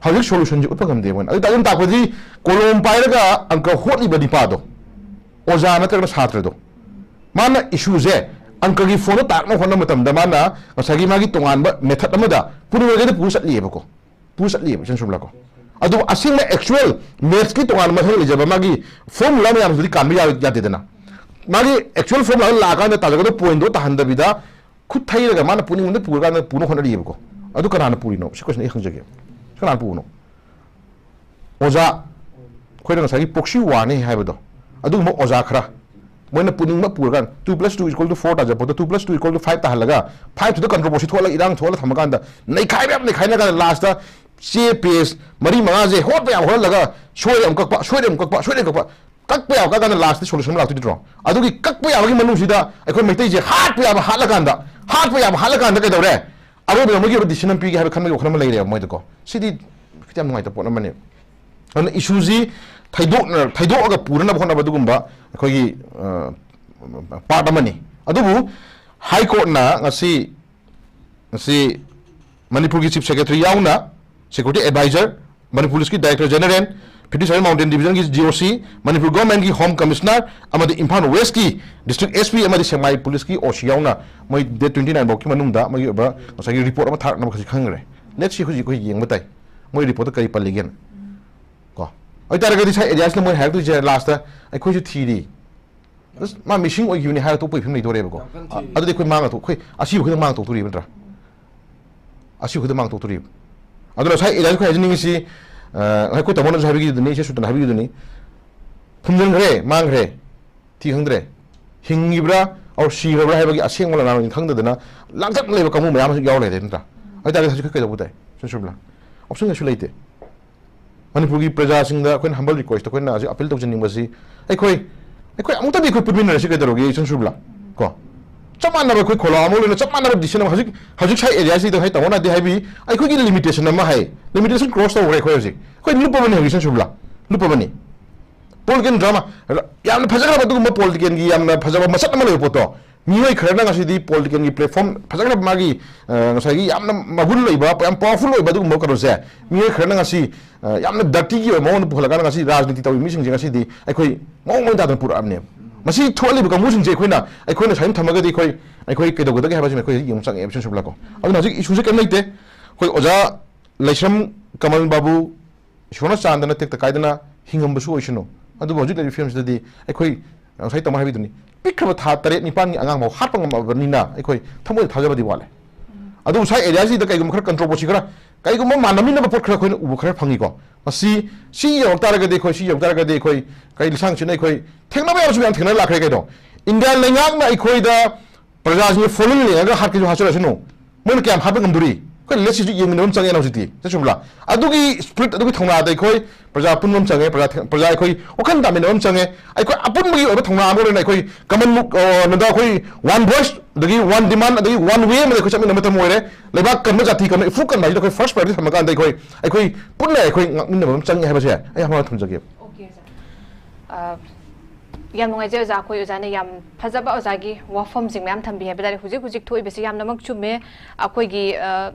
ꯍꯧꯖꯤꯛ ꯁꯣꯂꯨꯁꯟꯁꯦ ꯎꯠꯄ ꯉꯝꯗꯦ ꯃꯣꯏꯅ꯫ ꯑꯗꯨ ꯇꯥꯛꯄꯗꯤ ꯀꯣꯂꯣꯝ ꯄꯥꯏꯔꯒ ꯑꯪꯀ ꯍꯣꯠꯂꯤꯕ ꯅꯤꯄꯥꯗꯣ, ꯑꯣꯖꯥ ꯅꯠꯇ꯭ꯔꯒꯅ ꯁꯥꯇ꯭ꯔꯗꯣ, ꯃꯥꯅ ꯏꯁꯨꯁꯦ ꯑꯪꯀꯒꯤ ꯐꯣꯝꯗ ꯇꯥꯛꯅꯕ ꯍꯣꯠꯅꯕ ꯃꯇꯝꯗ ꯃꯥꯅ ꯉꯁꯥꯏꯒꯤ ꯃꯥꯒꯤ ꯇꯣꯉꯥꯟꯕ ꯃꯦꯊꯠ ꯑꯃꯗ ꯄꯨꯝꯅꯃꯛꯇ ꯄꯨꯔ ꯆꯠꯂꯤꯑꯕꯀꯣ, ꯄꯨꯔ ꯆꯠꯂꯤꯑꯕ, ꯏꯆꯟ ꯁꯨꯝꯂꯥꯀꯣ꯫ ꯑꯗꯨꯕꯨ ꯑꯁꯦꯡꯕ ꯑꯦꯛꯆꯨꯋꯦꯜ ꯃꯦꯠꯁꯀꯤ ꯇꯣꯉꯥꯟꯕ ꯃꯊꯧ ꯂꯩꯖꯕ ꯃꯥꯒꯤ ꯐꯣꯔꯃꯨꯂꯥ ꯃꯌꯥꯝꯗꯨꯗꯤ ꯀꯥꯟꯕ ꯌꯥ-, ꯌꯥꯗꯦꯗꯅ꯫ ꯃꯥꯒꯤ ꯑꯦꯛꯆꯨꯋꯦꯜ ꯐꯣꯔꯃꯨꯂꯥ ꯂꯥꯛꯑꯀꯥꯟꯗ ꯇꯥꯖꯒꯗꯕ ꯄꯣꯏꯟꯠꯗꯣ ꯇꯥꯍꯟꯗꯕꯤꯗ ꯈꯨꯠ ꯊꯩꯔꯒ ꯃꯥꯅ ꯄꯨꯛꯅꯤꯡꯗ ꯄꯨꯔꯀꯥꯟꯗ ꯄꯨꯅ ꯍꯣꯠꯅꯔꯤꯑꯕꯀꯣ꯫ ꯑꯗꯨ ꯀꯅꯥꯅ ꯄꯨꯔꯤꯅꯣ? ꯁꯤ ꯀꯣꯏꯁꯟ ꯑꯩ ꯍꯪꯖꯒꯦ꯫ ꯀꯅꯥꯅ ꯄꯨꯕꯅꯣ? ꯑꯣꯖꯥ, ꯑꯩꯈꯣꯏꯅ ꯉꯁꯥꯏꯒꯤ ꯄ꯭ꯔꯣꯛꯁꯤ ꯋꯥꯔꯅꯤ ꯍꯥꯏꯕꯗꯣ, ꯑꯗꯨꯒꯨꯝꯕ ꯑꯣꯖꯥ ꯈꯔ, ꯃꯣꯏꯅ ꯄꯨꯅꯤꯡꯕ ꯄꯨꯔꯀꯥꯟꯗ, two plus two is equal to four ꯇꯥꯖꯕ ꯄꯣꯠꯇꯣ two plus two is equal to five ꯇꯥꯍꯜꯂꯒ, five ꯇꯨꯗ ꯀꯟꯇ꯭ꯔꯣꯚꯔꯁꯤ ꯊꯣꯛꯍꯜꯂꯒ, ꯏꯔꯥꯡ ꯊꯣꯛꯍꯜꯂꯒ ꯊꯝꯃꯀꯥꯟꯗ, ꯅꯩꯈꯥꯏꯕ ꯌꯥꯝ ꯅꯩꯈꯥꯏꯅꯔꯀꯥꯟꯗ, ꯂꯥꯁꯇ ꯆꯦ ꯄꯦꯖ ꯃꯔꯤ ꯃꯉꯥꯁꯦ ꯍꯣꯠꯄ ꯌꯥꯕ ꯍꯣꯠꯍꯜꯂꯒ, ꯁꯣꯏꯔꯦ ꯑꯃꯨꯛ ꯀꯛꯄ, ꯁꯣꯏꯔꯦ ꯑꯃꯨꯛ ꯀꯛꯄ, ꯁꯣꯏꯔꯦ ꯑꯃꯨꯛ ꯀꯛꯄ, ꯀꯛꯄ ꯌꯥꯕ ꯀꯛꯀꯥꯟꯗ ꯂꯥꯁꯇ ꯁꯣꯂꯨꯁꯟ ꯑꯃ ꯂꯥꯛꯇꯣꯏ ꯅꯠꯇ꯭ꯔꯣ? ꯑꯗꯨꯒꯤ ꯀꯛꯄ ꯌꯥꯕꯒꯤ ꯃꯅꯨꯡꯁꯤꯗ ꯑꯩꯈꯣꯏ ꯃꯩꯇꯩꯁꯦ ꯍꯥꯠꯄ ꯌꯥꯕ ꯍꯥꯠꯂꯀꯥꯟꯗ, ꯍꯥꯠꯄ ꯌꯥꯕ ꯍꯥꯠꯂꯀꯥꯟꯗ ꯀꯩꯗꯧꯔꯦ? ꯑꯔꯣꯏꯕꯗ ꯃꯣꯏꯒꯤ ꯑꯣꯏꯕ ꯗꯤꯁꯤꯖꯟ ꯑꯃ ꯄꯤꯒꯦ ꯍꯥꯏꯕ ꯈꯟꯕꯒꯤ ꯋꯥꯈꯜ ꯑꯃ ꯂꯩꯔꯦꯕ ꯃꯣꯏꯗꯀꯣ꯫ ꯁꯤꯗꯤ ꯈꯤꯇꯪ ꯌꯥꯝ ꯅꯨꯡꯉꯥꯏꯇꯕ ꯄꯣꯠ ꯑꯃꯅꯦꯕ꯫ ꯑꯗꯨꯅ ꯏꯁꯨꯁꯤ ꯊꯩꯗꯣꯛꯅ-, ꯊꯩꯗꯣꯛꯑꯒ ꯄꯨꯅꯅꯕ ꯍꯣꯠꯅꯕ ꯑꯗꯨꯒꯨꯝꯕ ꯑꯩꯈꯣꯏꯒꯤ, ꯑ, ꯄꯥꯔꯠ ꯑꯃꯅꯤ꯫ ꯑꯗꯨꯕꯨ ꯍꯥꯏ ꯀꯣꯔꯠꯅ ꯉꯁꯤ, ꯉꯁꯤ ꯃꯅꯤꯄꯨꯔꯒꯤ ꯆꯤꯐ ꯁꯦꯀ꯭ꯔꯦꯇꯔꯤ ꯌꯥꯎꯅ, ꯁꯦꯀ꯭ꯌꯨꯔꯤꯇꯤ ꯑꯦꯗꯚꯥꯏꯖꯔ, ꯃꯅꯤꯄꯨꯔ ꯄꯨꯂꯤꯁꯀꯤ director general, fifty seven mountain ꯗꯤꯕꯤꯖꯟꯒꯤ ꯖꯤ ꯑꯣ ꯁꯤ, ꯃꯅꯤꯄꯨꯔ ꯒꯣꯔꯃꯦꯟꯒꯤ ꯍꯣꯝ ꯀꯃꯤꯁꯅꯔ ꯑꯃꯗꯤ ꯏꯝꯐꯥꯜ ꯋꯦꯁꯀꯤ ꯗꯤꯁꯇ꯭ꯔꯤꯛ ꯑꯦꯁ ꯄꯤ ꯑꯃꯗꯤ ꯁꯦꯛꯃꯥꯏ ꯄꯨꯂꯤꯁꯀꯤ ꯑꯣ ꯁꯤ ꯌꯥꯎꯅ ꯃꯣꯏ ꯗꯦꯠ ꯇ꯭ꯋꯦꯟꯇꯤ ꯅꯥꯏꯟ ꯐꯥꯎꯒꯤ ꯃꯅꯨꯡꯗ ꯃꯣꯏꯒꯤ ꯑꯣꯏꯕ ꯉꯁꯥꯏꯒꯤ ꯔꯤꯄꯣꯔꯠ ꯑꯃ ꯊꯥꯔꯛꯅꯕ ꯈꯁꯤ ꯈꯪꯈ꯭ꯔꯦ꯫ ꯂꯦꯠꯁ ꯁꯤ ꯍꯧꯖꯤꯛ ꯑꯩꯈꯣꯏ ꯌꯦꯡꯕ ꯇꯥꯏ ꯃꯣꯏ ꯔꯤꯄꯣꯔꯠꯇ ꯀꯔꯤ ꯄꯜꯂꯤꯒꯦꯅ꯫ ꯀꯣ, ꯑꯗꯨ ꯑꯣꯏꯇꯥꯔꯒꯗꯤ ꯁꯥꯏ ꯑꯦꯔꯤꯌꯥꯁꯤꯅ ꯃꯣꯏ ꯍꯥꯏꯔꯛꯇꯣꯏꯁꯦ ꯂꯥꯁꯇ ꯑꯩꯈꯣꯏꯁꯨ ꯊꯤꯔꯤ꯫ ꯑꯁ, ꯃꯥ ꯃꯤꯁꯤꯡ ꯑꯣꯏꯈꯤꯕꯅꯤ ꯍꯥꯏꯔ ꯇꯣꯛꯄꯒꯤ ꯐꯤꯕꯝ ꯂꯩꯗꯣꯔꯦꯕꯀꯣ꯫ ꯌꯥꯝ ꯀꯟꯅ ꯊꯤ꯫ ꯑꯗꯨꯗꯤ ꯑꯩꯈꯣꯏ ꯃꯥꯡꯉ ꯊꯣꯛ-, ꯑꯩꯈꯣꯏ ꯑꯁꯤꯕ ꯈꯛꯇꯪ ꯃꯥꯡ ꯊꯣꯛꯇꯣꯔꯤꯕ ꯅꯠꯇ꯭ꯔꯥ? ꯑꯁꯤꯕ ꯈꯛꯇꯪ ꯃꯥꯡ ꯊꯣꯛꯇꯣꯔꯤꯕ꯫ ꯑꯗꯨꯅ ꯉꯁꯥꯏ ꯑꯦꯔꯤꯌꯥꯁꯤ ꯑꯩꯈꯣꯏ ꯍꯥꯏꯖꯅꯤꯡꯉꯤꯁꯤ, ꯑ, ꯑꯩꯈꯣꯏ ꯇꯥꯃꯣꯅꯁꯨ ꯍꯥꯏꯕꯤꯈꯤꯗꯨꯅꯤ, ꯏꯆꯦ ꯁꯨꯇꯅ ꯍꯥꯏꯕꯤꯈꯤꯗꯨꯅꯤ, ꯐꯨꯝꯖꯤꯟꯈ꯭ꯔꯦ, ꯃꯥꯡꯈ꯭ꯔꯦ, ꯊꯤ ꯈꯪꯗ꯭ꯔꯦ, ꯍꯤꯡꯉꯤꯕ꯭ꯔꯥ ꯑꯣꯔ ꯁꯤꯈ꯭ꯔꯕ꯭ꯔꯥ ꯍꯥꯏꯕꯒꯤ ꯑꯁꯦꯡꯕ ꯂꯅꯥꯏ ꯈꯪꯗꯗꯅ ꯂꯥꯡꯇꯛꯅ ꯂꯩꯕ ꯀꯥꯡꯕꯨ ꯃꯌꯥꯝ ꯑꯃꯁꯨ ꯌꯥꯎꯔ ꯂꯩꯔꯦ ꯅꯠꯇ꯭ꯔꯥ? ꯑꯗꯨ ꯑꯣꯏꯇꯥꯔꯒꯗꯤ ꯍꯧꯖꯤꯛ ꯀꯩꯗꯧꯕ ꯇꯥꯏ, ꯁꯨꯝ ꯁꯨꯝꯂꯥ? ꯑꯣꯞꯁꯟ ꯀꯩꯁꯨ ꯂꯩꯇꯦ꯫ ꯃꯅꯤꯄꯨꯔꯒꯤ ꯄ꯭ꯔꯖꯥꯁꯤꯡꯗ ꯑꯩꯈꯣꯏꯅ ꯍꯝꯕꯜ ꯔꯤꯀ꯭ꯋꯦꯁꯇ ꯑꯩꯈꯣꯏꯅ ꯍꯧꯖꯤꯛ ꯑꯄꯤꯜ ꯇꯧꯖꯅꯤꯡꯕꯁꯤ, ꯑꯩꯈꯣꯏ, ꯑꯩꯈꯣꯏ ꯑꯃꯨꯛꯇꯗꯤ ꯑꯩꯈꯣꯏ ꯄꯨꯟꯃꯤꯟꯅꯔꯁꯤ ꯀꯩꯗꯧꯔꯒꯦ, ꯏꯆꯟ ꯁꯨꯕꯂꯥ? ꯀꯣ? ꯆꯞ ꯃꯥꯟꯅꯕ ꯑꯩꯈꯣꯏ ꯈꯣꯂꯥ ꯑꯃ ꯂꯣꯏꯅ ꯆꯞ ꯃꯥꯟꯅꯕ ꯗꯤꯁꯤꯖꯟ ꯑꯃ ꯍꯧꯖꯤꯛ, ꯍꯧꯖꯤꯛ ꯁꯥꯏ ꯑꯦꯔꯤꯌꯥꯁꯤꯗ ꯉꯁꯥꯏ ꯇꯥꯃꯣꯅꯗꯤ ꯍꯥꯏꯕꯤ, ꯑꯩꯈꯣꯏꯒꯤ ꯂꯤꯃꯤꯇꯦꯁꯟ ꯑꯃ ꯍꯥꯏ, ꯂꯤꯃꯤꯇꯦꯁꯟ ꯀ꯭ꯔꯣꯁ ꯇꯧꯈ꯭ꯔꯦ ꯑꯩꯈꯣꯏ ꯍꯧꯖꯤꯛ꯫ ꯑꯩꯈꯣꯏ ꯂꯨꯞꯄꯕꯅꯤ ꯍꯧꯖꯤꯛ, ꯏꯆꯟ ꯁꯨꯕꯂꯥ, ꯂꯨꯞꯄꯕꯅꯤ꯫ ꯄꯣꯂꯤꯇꯤꯀꯦꯜ ꯗ꯭ꯔꯃꯥ, ꯌꯥꯝꯅ ꯐꯖꯈ꯭ꯔꯕ ꯑꯗꯨꯒꯨꯝꯕ ꯄꯣꯂꯤꯇꯤꯀꯦꯜꯒꯤ ꯌꯥꯝꯅ ꯐꯖꯕ ꯃꯁꯛ ꯑꯃ ꯂꯩꯕ ꯄꯣꯠꯇꯣ, ꯃꯤꯑꯣꯏ ꯈꯔꯅ ꯉꯁꯤꯗꯤ ꯄꯣꯂꯤꯇꯤꯀꯦꯜꯒꯤ ꯄ꯭ꯂꯦꯠꯐꯣꯝ ꯐꯖꯈ꯭ꯔꯕ ꯃꯥꯒꯤ, ꯑ, ꯉꯁꯥꯏꯒꯤ ꯌꯥꯝꯅ ꯃꯒꯨꯟ ꯂꯩꯕ, ꯌꯥꯝ ꯄꯋꯥꯔꯐꯨꯜ ꯑꯣꯏꯕ ꯑꯗꯨꯒꯨꯝꯕ ꯀꯩꯅꯣꯁꯦ, ꯃꯤꯑꯣꯏ ꯈꯔꯅ ꯉꯁꯤ, ꯑ, ꯌꯥꯝꯅ ꯗꯔꯇꯤꯒꯤ ꯑꯣꯏꯕ ꯃꯑꯣꯡꯗ ꯄꯨꯈꯠꯂꯀꯥꯟꯗ ꯉꯁꯤ ꯔꯥꯖꯅꯤꯇꯤ ꯇꯧꯔꯤꯕ ꯃꯤꯁꯤꯡꯁꯦ ꯉꯁꯤꯗꯤ ꯑꯩꯈꯣꯏ ꯃꯑꯣꯡ ꯃꯑꯣꯡ ꯇꯥꯗꯅ ꯄꯨꯔꯛꯑꯕꯅꯦꯕ꯫ ꯃꯁꯤ ꯊꯣꯛꯍꯜꯂꯤꯕ ꯀꯥꯡꯕꯨꯁꯤꯡꯁꯦ ꯑꯩꯈꯣꯏꯅ, ꯑꯩꯈꯣꯏꯅ ꯁꯨꯃꯥꯏꯅ ꯊꯝꯃꯒꯗꯤ ꯑꯩꯈꯣꯏ, ꯑꯩꯈꯣꯏ ꯀꯩꯗꯧꯒꯗꯒꯦ ꯍꯥꯏꯕꯁꯤꯃ ꯑꯩꯈꯣꯏ ꯍꯧꯖꯤꯛ ꯌꯦꯡꯕ ꯆꯪꯉꯛꯑꯦꯕ, ꯁꯨꯝ ꯁꯨꯝꯂꯥꯀꯣ꯫ ꯑꯗꯨꯅ ꯍꯧꯖꯤꯛ ꯏꯁꯨꯁꯦ ꯀꯔꯤꯝ ꯂꯩꯇꯦ꯫ ꯑꯩꯈꯣꯏ ꯑꯣꯖꯥ ꯂꯩꯁ꯭ꯔꯝ ꯀꯃꯜ ꯕꯥꯕꯨ, ꯏꯁꯣꯔꯅ ꯆꯥꯟꯗꯅ ꯇꯦꯛꯇ ꯀꯥꯏꯗꯅ ꯍꯤꯡꯉꯝꯕꯁꯨ ꯑꯣꯏꯁꯅꯨ꯫ ꯑꯗꯨꯕꯨ ꯍꯧꯖꯤꯛ ꯂꯩꯔꯤꯕ ꯐꯤꯕꯝꯁꯤꯗꯗꯤ ꯑꯩꯈꯣꯏ ꯉꯁꯥꯏ ꯇꯥꯃꯣ ꯍꯥꯏꯕꯤꯗꯨꯅꯤ, ꯄꯤꯛꯈ꯭ꯔꯕ ꯊꯥ ꯇꯔꯦꯠ ꯅꯤꯄꯥꯟꯒꯤ ꯑꯉꯥꯡ ꯐꯥꯎ ꯍꯥꯠꯄ ꯉꯝꯃꯕꯅꯤꯅ ꯑꯩꯈꯣꯏ ꯊꯃꯣꯏꯗ ꯊꯥꯖꯕꯗꯤ ꯋꯥꯠꯂꯦ꯫ ꯑꯗꯨꯕꯨ ꯁꯥꯏ ꯑꯦꯔꯤꯌꯥꯁꯤꯗ ꯀꯩꯒꯨꯝꯕ ꯈꯔ ꯀꯟꯇ꯭ꯔꯣꯕꯔꯁꯤ ꯈꯔ, ꯀꯩꯒꯨꯝꯕ ꯃꯥꯟꯅꯃꯤꯟꯅꯕ ꯄꯣꯠ ꯈꯔ ꯑꯩꯈꯣꯏꯅ ꯎꯕ ꯈꯔ ꯐꯪꯉꯤꯀꯣ꯫ ꯃꯁꯤ, ꯁꯤ ꯌꯧꯔꯛ ꯇꯥꯔꯒꯗꯤ ꯑꯩꯈꯣꯏ, ꯁꯤ ꯌꯧꯔꯛ ꯇꯥꯔꯒꯗꯤ ꯑꯩꯈꯣꯏ ꯀꯩ ꯂꯤꯁꯥꯡꯁꯤꯠꯅ ꯑꯩꯈꯣꯏ ꯊꯦꯡꯅꯕ ꯌꯥꯕꯁꯨ ꯃꯌꯥꯝ ꯊꯦꯡꯅꯔ ꯂꯥꯛꯈ꯭ꯔꯦ ꯀꯩꯅꯣ꯫ ꯏꯟꯗꯤꯌꯥ ꯂꯩꯉꯥꯛꯅ ꯑꯩꯈꯣꯏꯗ ꯄ꯭ꯔꯖꯥꯁꯤꯡꯁꯦ ꯐꯣꯂꯟ ꯂꯦꯡꯉꯒ ꯍꯥꯠꯀꯦꯁꯨ ꯍꯥꯠꯆꯔꯁꯅꯨ, ꯃꯣꯏꯅ ꯀꯌꯥꯝ ꯍꯥꯠꯄ ꯉꯝꯗꯣꯔꯤ? ꯑꯩꯈꯣꯏ ꯂꯦꯠꯁꯤꯁꯨ ꯌꯦꯡꯃꯤꯟꯅꯕ ꯑꯃ ꯆꯪꯉꯦꯅ ꯍꯧꯖꯤꯛꯇꯤ, ꯆꯠꯁꯨꯕ꯭ꯔꯥ? ꯑꯗꯨꯒꯤ ꯁ꯭ꯄꯤꯔꯤꯠ, ꯑꯗꯨꯒꯤ ꯊꯧꯅꯥꯗ ꯑꯩꯈꯣꯏ ꯄ꯭ꯔꯖꯥ ꯄꯨꯟꯕ ꯑꯃ ꯆꯪꯉꯦ, ꯄ꯭ꯔꯖꯥ ꯊꯦꯡ-, ꯄ꯭ꯔꯖꯥ ꯑꯩꯈꯣꯏ ꯋꯥꯈꯜ ꯇꯥꯃꯤꯟꯅꯕ ꯑꯃ ꯆꯪꯉꯦ꯫ ꯑꯩꯈꯣꯏ ꯑꯄꯨꯟꯕꯒꯤ ꯑꯣꯏꯕ ꯊꯧꯅꯥ ꯑꯃ ꯑꯣꯏꯅ ꯑꯩꯈꯣꯏ ꯀꯃꯟ ꯃꯨꯛ-, ꯑ, ꯅꯗ ꯑꯩꯈꯣꯏ ꯋꯥꯟ ꯚꯣꯏꯁ, ꯑꯗꯒꯤ ꯋꯥꯟ ꯗꯤꯃꯥꯟ, ꯑꯗꯒꯤ ꯋꯥꯟ ꯋꯦ ꯑꯃꯗ ꯑꯩꯈꯣꯏ ꯆꯠꯃꯤꯟꯅꯕ ꯃꯇꯝ ꯑꯣꯏꯔꯦ꯫ ꯂꯩꯕꯥꯛ ꯀꯟꯕ, ꯖꯥꯇꯤ ꯀꯟꯕ, ꯏꯐꯨꯔꯨꯞ ꯀꯟꯕ ꯍꯥꯏꯁꯤꯗ ꯑꯩꯈꯣꯏ ꯐꯥꯔꯁ ꯄ꯭ꯔꯥꯏꯌꯣꯔꯤꯇꯤ ꯊꯝꯃꯀꯥꯟꯗ ꯑꯩꯈꯣꯏ, ꯑꯩꯈꯣꯏ ꯄꯨꯟꯅ ꯑꯩꯈꯣꯏ ꯉꯥꯛꯃꯤꯟꯅꯕ ꯑꯃ ꯆꯪꯉꯦ ꯍꯥꯏꯕꯁꯦ ꯑꯩ ꯍꯥꯟꯅ ꯊꯝꯖꯒꯦꯕ꯫ Okay, sir. ꯑ, ꯌꯥꯝ ꯅꯨꯡꯉꯥꯏꯖꯩ ꯑꯣꯖꯥ, ꯑꯩꯈꯣꯏ ꯑꯣꯖꯥꯅ ꯌꯥꯝ ꯐꯖꯕ ꯑꯣꯖꯥꯒꯤ ꯋꯥꯐꯝꯁꯤꯡ ꯃꯌꯥꯝ ꯊꯝꯕꯤ ꯍꯥꯏꯕ ꯇꯥꯔꯦ꯫ ꯍꯧꯖꯤꯛ ꯍꯧꯖꯤꯛ ꯊꯣꯛꯏꯕꯁꯤ ꯌꯥꯝꯅꯃꯛ ꯆꯨꯝꯃꯦ꯫ ꯑꯩꯈꯣꯏꯒꯤ, ꯑ,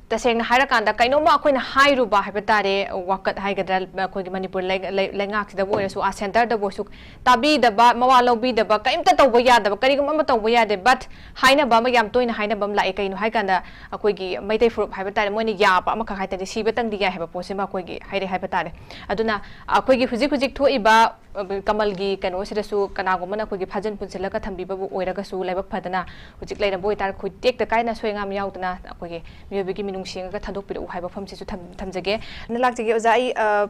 ꯇꯁꯦꯡꯅ ꯍꯥꯏꯔꯀꯥꯟꯗ ꯀꯩꯅꯣꯝꯃ ꯑꯩꯈꯣꯏꯅ ꯍꯥꯏꯔꯨꯕ ꯍꯥꯏꯕ ꯇꯥꯔꯦ, ꯋꯥꯀꯠ ꯍꯥꯏꯒꯗ꯭ꯔꯥ, ꯑꯩꯈꯣꯏꯒꯤ ꯃꯅꯤꯄꯨꯔ ꯂꯩ-, ꯂꯩ-, ꯂꯩꯉꯥꯛꯁꯤꯗꯕꯨ ꯑꯣꯏꯔꯁꯨ, ꯑꯥ ꯁꯦꯟꯇꯔꯗꯕꯨ ꯑꯣꯏꯔꯁꯨ, ꯇꯥꯕꯤꯗꯕ, ꯃꯋꯥ ꯂꯧꯕꯤꯗꯕ, ꯀꯔꯤꯝꯇ ꯇꯧꯕ ꯌꯥꯗꯕ, ꯀꯔꯤꯒꯨꯝꯕ ꯑꯃ ꯇꯧꯕ ꯌꯥꯗꯦ꯫ But ꯍꯥꯏꯅꯕ ꯑꯃ, ꯌꯥꯝ ꯇꯣꯏꯅ ꯍꯥꯏꯅꯕ ꯑꯃ ꯂꯥꯛꯑꯦ꯫ ꯀꯩꯅꯣ ꯍꯥꯏꯀꯥꯟꯗ, ꯑꯩꯈꯣꯏꯒꯤ ꯃꯩꯇꯩ ꯐꯨꯔꯨꯞ ꯍꯥꯏꯕ ꯇꯥꯔꯦ, ꯃꯣꯏꯅ ꯌꯥꯕ ꯑꯃꯈꯛ ꯍꯥꯏ ꯇꯥꯔꯗꯤ, ꯁꯤꯕꯇꯪꯗꯤ ꯌꯥꯏ ꯍꯥꯏꯕ ꯄꯣꯠꯁꯤꯃ ꯑꯩꯈꯣꯏꯒꯤ ꯍꯥꯏꯔꯛꯑꯦ ꯍꯥꯏꯕ ꯇꯥꯔꯦ꯫ ꯑꯗꯨꯅ ꯑꯩꯈꯣꯏꯒꯤ ꯍꯧꯖꯤꯛ ꯍꯧꯖꯤꯛ ꯊꯣꯛꯏꯕ, ꯑ, ꯀꯃꯜꯒꯤ ꯀꯩꯅꯣꯁꯤꯗꯁꯨ ꯀꯅꯥꯒꯨꯝꯕꯅ ꯑꯩꯈꯣꯏꯒꯤ ꯐꯥꯖꯤꯟ ꯄꯨꯟꯁꯤꯜꯂꯒ ꯊꯝꯕꯤꯕꯕꯨ ꯑꯣꯏꯔꯒꯁꯨ, ꯂꯥꯏꯕꯛ ꯐꯗꯅ ꯍꯧꯖꯤꯛ ꯂꯩꯔꯝꯕ ꯑꯣꯏꯇꯥꯔꯦ, ꯑꯩꯈꯣꯏ ꯇꯦꯛꯇ ꯀꯥꯏꯅ ꯑꯁꯣꯏ ꯑꯉꯥꯝ ꯌꯥꯎꯗꯅ ꯑꯩꯈꯣꯏꯒꯤ ꯃꯤꯑꯣꯏꯕꯒꯤ ꯃꯤꯅꯨꯡꯁꯤ ꯌꯦꯡꯉꯒ ꯊꯥꯗꯣꯛꯄꯤꯔꯛꯎ ꯍꯥꯏꯕ ꯋꯥꯐꯝꯁꯤꯁꯨ ꯊꯝ-, ꯊꯝꯖꯒꯦ꯫ ꯑꯗꯨꯅ ꯂꯥꯛꯆꯒꯦ ꯑꯣꯖꯥ, ꯑꯩ, ꯑ,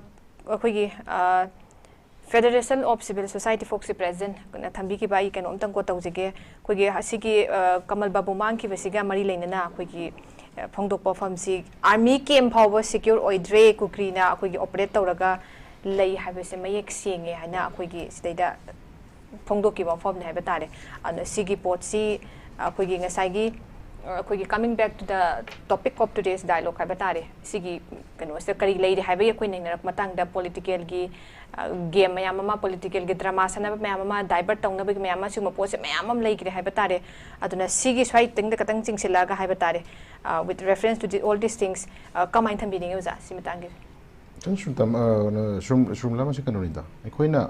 ꯑꯩꯈꯣꯏꯒꯤ, ꯑ, Federation of Civil Society Folks-ꯀꯤ president-ꯅ ꯊꯝꯕꯤꯈꯤꯕ ꯑꯩ ꯀꯩꯅꯣꯝꯇꯪ quote ꯇꯧꯖꯒꯦ꯫ ꯑꯩꯈꯣꯏꯒꯤ ꯑꯁꯤꯒꯤ, ꯑ, ꯀꯃꯜ ꯕꯥꯕꯨ ꯃꯥꯡꯈꯤꯕꯁꯤꯒ ꯃꯔꯤ ꯂꯩꯅꯅ ꯑꯩꯈꯣꯏꯒꯤ, ꯑ, ꯐꯣꯡꯗꯣꯛꯄ ꯋꯥꯐꯝꯁꯤ, army camp ꯐꯥꯎꯕ secure ꯑꯣꯏꯗ꯭ꯔꯦ, ꯀꯨꯀ꯭ꯔꯤꯅ ꯑꯩꯈꯣꯏꯒꯤ operate ꯇꯧꯔꯒ ꯂꯩ ꯍꯥꯏꯕꯁꯦ ꯃꯌꯦꯛ ꯁꯦꯡꯉꯦ ꯍꯥꯏꯅ ꯑꯩꯈꯣꯏꯒꯤ ꯁꯤꯗꯩꯗ ꯐꯣꯡꯗꯣꯛꯈꯤꯕ ꯋꯥꯐꯝꯅꯤ ꯍꯥꯏꯕ ꯇꯥꯔꯦ꯫ ꯑꯗꯨꯅ ꯁꯤꯒꯤ ꯄꯣꯠꯁꯤ ꯑꯩꯈꯣꯏꯒꯤ ꯉꯁꯥꯏꯒꯤ, ꯑ, ꯑꯩꯈꯣꯏꯒꯤ coming back to the topic of today's dialogue ꯍꯥꯏꯕ ꯇꯥꯔꯦ, ꯁꯤꯒꯤ ꯀꯩꯅꯣꯁꯤꯗ ꯀꯔꯤ ꯂꯩꯔꯤ ꯍꯥꯏꯕꯒꯤ ꯑꯩꯈꯣꯏ ꯅꯩꯅꯔꯛꯄ ꯃꯇꯥꯡꯗ political-ꯒꯤ, ꯑ, game ꯃꯌꯥꯝ ꯑꯃ, political-ꯒꯤ drama ꯁꯥꯟꯅꯕ ꯃꯌꯥꯝ ꯑꯃ, divert ꯇꯧꯅꯕꯒꯤ ꯃꯌꯥꯝ ꯑꯃ, ꯁꯤꯒꯨꯝꯕ ꯄꯣꯠꯁꯦ ꯃꯌꯥꯝ ꯑꯃ ꯂꯩꯈ꯭ꯔꯦ ꯍꯥꯏꯕ ꯇꯥꯔꯦ꯫ ꯑꯗꯨꯅ ꯁꯤꯒꯤ ꯁ꯭ꯋꯥꯏꯗꯪꯗ ꯈꯇꯪ ꯆꯤꯡꯁꯤꯜꯂꯛꯑꯒ ꯍꯥꯏꯕ ꯇꯥꯔꯦ, ꯑ, with reference to the, all these things, ꯑ, ꯀꯃꯥꯏꯅ ꯊꯝꯕꯤꯅꯤꯡꯉꯤ ꯑꯣꯖꯥ, ꯁꯤ ꯃꯇꯥꯡꯒꯤ? ꯈꯤꯇꯪ ꯁꯨꯝ ꯇꯝ-, ꯑ, ꯀꯩꯅꯣ, ꯁꯨꯝ, ꯁꯨꯝ ꯂꯥꯝ ꯑꯁꯤ ꯀꯩꯅꯣꯅꯤꯗ, ꯑꯩꯈꯣꯏꯅ,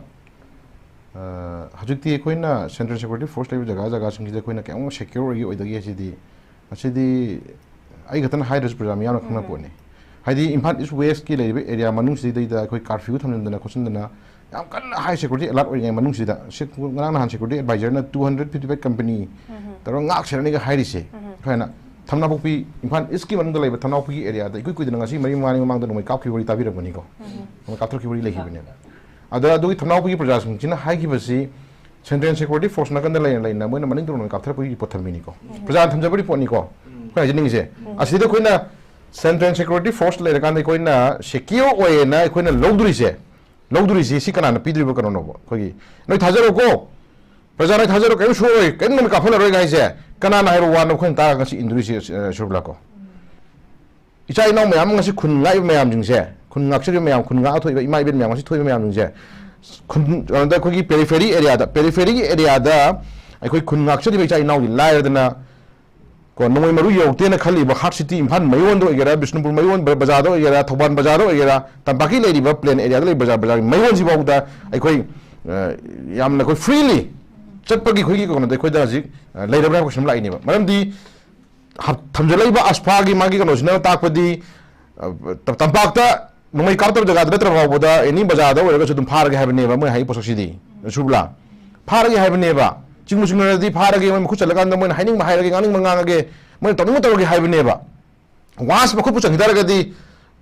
ꯑ, ꯍꯧꯖꯤꯛꯇꯤ ꯑꯩꯈꯣꯏꯅ Central Security Force ꯂꯩꯕ ꯖꯒꯥ ꯖꯒꯥꯁꯤꯡꯁꯤꯗ ꯑꯩꯈꯣꯏꯅ ꯀꯌꯥꯃꯨꯛ secure ꯑꯣꯏꯒꯦ, ꯑꯣꯏꯗꯒꯦ ꯍꯥꯏꯁꯤꯗꯤ, ꯃꯁꯤꯗꯤ ꯑꯩ ꯈꯛꯇꯅ ꯍꯥꯏꯗ꯭ꯔꯁꯨ ꯄ꯭ꯔꯖꯥ ꯃꯤꯌꯥꯝꯅ ꯈꯪꯅ ꯎꯝ꯫ ꯄꯣꯠꯅꯤ꯫ ꯍꯥꯏꯗꯤ ꯏꯝꯐꯥꯜ East West-ꯀꯤ ꯂꯩꯔꯤꯕ area ꯃꯅꯨꯡꯁꯤꯗꯩꯗ ꯑꯩꯈꯣꯏ curfew ꯊꯝꯖꯤꯟꯗꯅ ꯈꯣꯠꯆꯤꯟꯗꯅ ꯌꯥꯝ ꯀꯟꯅ high security alert ꯑꯣꯏꯔꯤꯉꯩ ꯃꯅꯨꯡꯁꯤꯗ, ꯁꯤ ꯉꯔꯥꯡ ꯅꯍꯥꯟ security advisor-ꯅ two hundred fifty-five company ꯎꯝ꯫ ꯇꯧꯔꯒ ꯉꯥꯛ ꯁꯦꯟꯅꯅꯤꯒ ꯍꯥꯏꯔꯤꯁꯦ, ꯎꯝ꯫ ꯑꯩꯈꯣꯏꯅ ꯊꯝꯅꯥꯄꯣꯛꯄꯤ, ꯏꯝꯐꯥꯜ East-ꯀꯤ ꯃꯅꯨꯡꯗ ꯂꯩꯕ ꯊꯝꯅꯥꯄꯣꯛꯄꯤꯒꯤ area-ꯗ ꯏꯀꯨꯏ ꯀꯨꯏꯗꯅ ꯉꯁꯤ ꯃꯔꯤ ꯃꯉꯥꯅꯤ ꯃꯃꯥꯡꯗ ꯅꯣꯡꯃꯩ ꯀꯥꯞꯈꯤꯕ ꯋꯥꯔꯤ ꯇꯥꯕꯤꯔꯝꯒꯅꯤꯀꯣ꯫ ꯎꯝ꯫ ꯅꯣꯡꯃꯩ ꯀꯥꯞꯊꯣꯛꯈꯤꯕ ꯋꯥꯔꯤ ꯂꯩꯈꯤꯕꯅꯦꯕ꯫ ꯑꯗ ꯑꯗꯨꯒꯤ ꯊꯝꯅꯥꯄꯣꯛꯄꯤꯒꯤ ꯄ꯭ꯔꯖꯥꯁꯤꯡꯁꯤꯅ ꯍꯥꯏꯈꯤꯕꯁꯤ Central Security Force ꯅꯥꯀꯟꯗ ꯂꯩꯅ ꯂꯩꯅ ꯃꯣꯏꯅ ꯃꯅꯤꯡꯗ ꯅꯣꯡꯃꯩ ꯀꯥꯞꯊꯔꯛꯄꯒꯤ report ꯊꯝꯕꯤꯅꯤꯀꯣ꯫ ꯎꯝ꯫ ꯄ꯭ꯔꯖꯥꯅ ꯊꯝꯖꯕ report-ꯅꯤꯀꯣ꯫ ꯎꯝ꯫ ꯑꯩꯈꯣꯏꯅ ꯍꯥꯏꯖꯅꯤꯡꯉꯤꯁꯦ꯫ ꯎꯝ꯫ ꯑꯁꯤꯗ ꯑꯩꯈꯣꯏꯅ Central Security Force ꯂꯩꯔꯀꯥꯟꯗ ꯑꯩꯈꯣꯏꯅ secure ꯑꯣꯏꯌꯦꯅ ꯑꯩꯈꯣꯏꯅ ꯂꯧꯗꯣꯔꯤꯁꯦ, ꯂꯧꯗꯣꯔꯤꯁꯤ ꯁꯤ ꯀꯅꯥꯅ ꯄꯤꯗꯣꯔꯤꯕ ꯀꯩꯅꯣꯅꯣꯕ? ꯑꯩꯈꯣꯏꯒꯤ, "ꯅꯣꯏ ꯊꯥꯖꯔꯣꯀꯣ, ꯄ꯭ꯔꯖꯥ ꯅꯣꯏ ꯊꯥꯖꯔꯣ, ꯀꯔꯤꯝ ꯁꯣꯛꯑꯣꯏ, ꯀꯔꯤꯝ ꯅꯣꯏ ꯀꯥꯞꯍꯜꯂꯔꯣꯏꯒ" ꯍꯥꯏꯁꯦ ꯀꯅꯥꯅ ꯍꯥꯏꯕ ꯋꯥꯅꯣ ꯑꯩꯈꯣꯏꯅ ꯇꯥꯔꯒ ꯉꯁꯤ ꯏꯟꯗꯣꯔꯤꯁꯤ, ꯑ, ꯁꯨꯔꯕꯂꯥꯀꯣ? ꯏꯆꯥ ꯏꯅꯥꯎ ꯃꯌꯥꯝ ꯑꯃ ꯉꯁꯤ ꯈꯨꯟ ꯉꯥꯛꯏꯕ ꯃꯌꯥꯝꯁꯤꯡꯁꯦ, ꯈꯨꯟ ꯉꯥꯛꯆꯔꯤꯕ ꯃꯌꯥꯝ, ꯈꯨꯟ ꯉꯥꯛꯑ ꯊꯣꯛꯏꯕ ꯏꯃꯥ ꯏꯕꯦꯟ ꯃꯌꯥꯝ ꯉꯁꯤ ꯊꯣꯛꯏꯕ ꯃꯌꯥꯝꯁꯤꯡꯁꯦ, ꯈꯨꯟ, ꯀꯩꯅꯣꯗ, ꯑꯩꯈꯣꯏꯒꯤ ꯄꯦꯔꯤꯐꯦꯔꯤ ꯑꯦꯔꯤꯌꯥꯗ, ꯄꯦꯔꯤꯐꯦꯔꯤ ꯑꯦꯔꯤꯌꯥꯗ ꯑꯩꯈꯣꯏ ꯈꯨꯟ ꯉꯥꯛꯆꯔꯤꯕ ꯏꯆꯥ ꯏꯅꯥꯎꯗꯤ ꯂꯥꯏꯔꯗꯅ, ꯀꯣ, ꯅꯣꯡꯃꯩ ꯃꯔꯨ ꯌꯧꯔꯛꯇꯦꯅ ꯈꯜꯂꯤꯕ ꯍꯥꯔꯠ ꯁꯤꯇꯤ ꯏꯝꯐꯥꯜ ꯃꯌꯣꯟꯗ ꯑꯣꯏꯒꯦꯔꯥ, ꯕꯤꯁꯅꯨꯄꯨꯔ ꯃꯌꯣꯟ ꯕ-, ꯕꯖꯥꯔꯗ ꯑꯣꯏꯒꯦꯔꯥ, ꯊꯧꯕꯥꯜ ꯕꯖꯥꯔꯗ ꯑꯣꯏꯒꯦꯔꯥ, ꯇꯝꯄꯥꯛꯀꯤ ꯂꯩꯔꯤꯕ ꯄ꯭ꯂꯦꯟ ꯑꯦꯔꯤꯌꯥꯗ ꯂꯩꯔꯤꯕ ꯕꯖꯥꯔ, ꯕꯖꯥꯔꯒꯤ ꯃꯌꯣꯟꯁꯤꯐꯥꯎꯗ ꯑꯩꯈꯣꯏ, ꯑ, ꯌꯥꯝꯅ ꯑꯩꯈꯣꯏ ꯐ꯭ꯔꯤꯂꯤ ꯆꯠꯄꯒꯤ ꯑꯩꯈꯣꯏꯒꯤ ꯀꯩꯅꯣꯗ ꯑꯩꯈꯣꯏꯗ ꯍꯧꯖꯤꯛ, ꯑ, ꯂꯩꯔꯕ꯭ꯔꯥ ꯍꯥꯏꯕ ꯀꯣꯏꯁꯟ ꯑꯃ ꯂꯥꯛꯏꯅꯦꯕ꯫ ꯃꯔꯝꯗꯤ ꯍꯞ-, ꯊꯝꯖꯜꯂꯛꯏꯕ ꯑꯁꯐꯥꯒꯤ ꯃꯥꯒꯤ ꯀꯩꯅꯣꯁꯤꯅ ꯇꯥꯛꯄꯗꯤ, ꯑ, ꯇ-, ꯇꯝꯄꯥꯛꯇ ꯅꯣꯡꯃꯩ ꯀꯥꯞꯇꯕ ꯖꯒꯥꯗ ꯅꯠꯇ꯭ꯔ ꯐꯥꯎꯕꯗ ꯑꯦꯅꯤ ꯕꯖꯥꯔꯗ ꯑꯣꯏꯔꯒꯁꯨ ꯑꯗꯨꯝ ꯐꯥꯔꯒꯦ ꯍꯥꯏꯕꯅꯦꯕ ꯃꯣꯏ ꯍꯥꯏꯔꯤ ꯄꯣꯠꯁꯛꯁꯤꯗꯤ꯫ ꯁꯨꯕ꯭ꯔꯥ? ꯐꯥꯔꯒꯦ ꯍꯥꯏꯕꯅꯦꯕ꯫ ꯆꯤꯡꯕꯨ ꯆꯤꯡꯅꯔꯗꯤ ꯐꯥꯔꯒꯦ, ꯃꯣꯏ ꯃꯈꯨꯠ ꯆꯜꯂꯀꯥꯟꯗ ꯃꯣꯏꯅ ꯍꯥꯏꯅꯤꯡꯕ ꯍꯥꯏꯔꯒꯦ, ꯉꯥꯡꯅꯤꯡꯕ ꯉꯥꯡꯉꯒꯦ, ꯃꯣꯏꯅ ꯇꯧꯅꯤꯡꯕ ꯇꯧꯔꯒꯦ ꯍꯥꯏꯕꯅꯦꯕ꯫ ꯋꯥꯟꯁ ꯃꯈꯨꯠꯄꯨ ꯆꯪꯈꯤ ꯇꯥꯔꯒꯗꯤ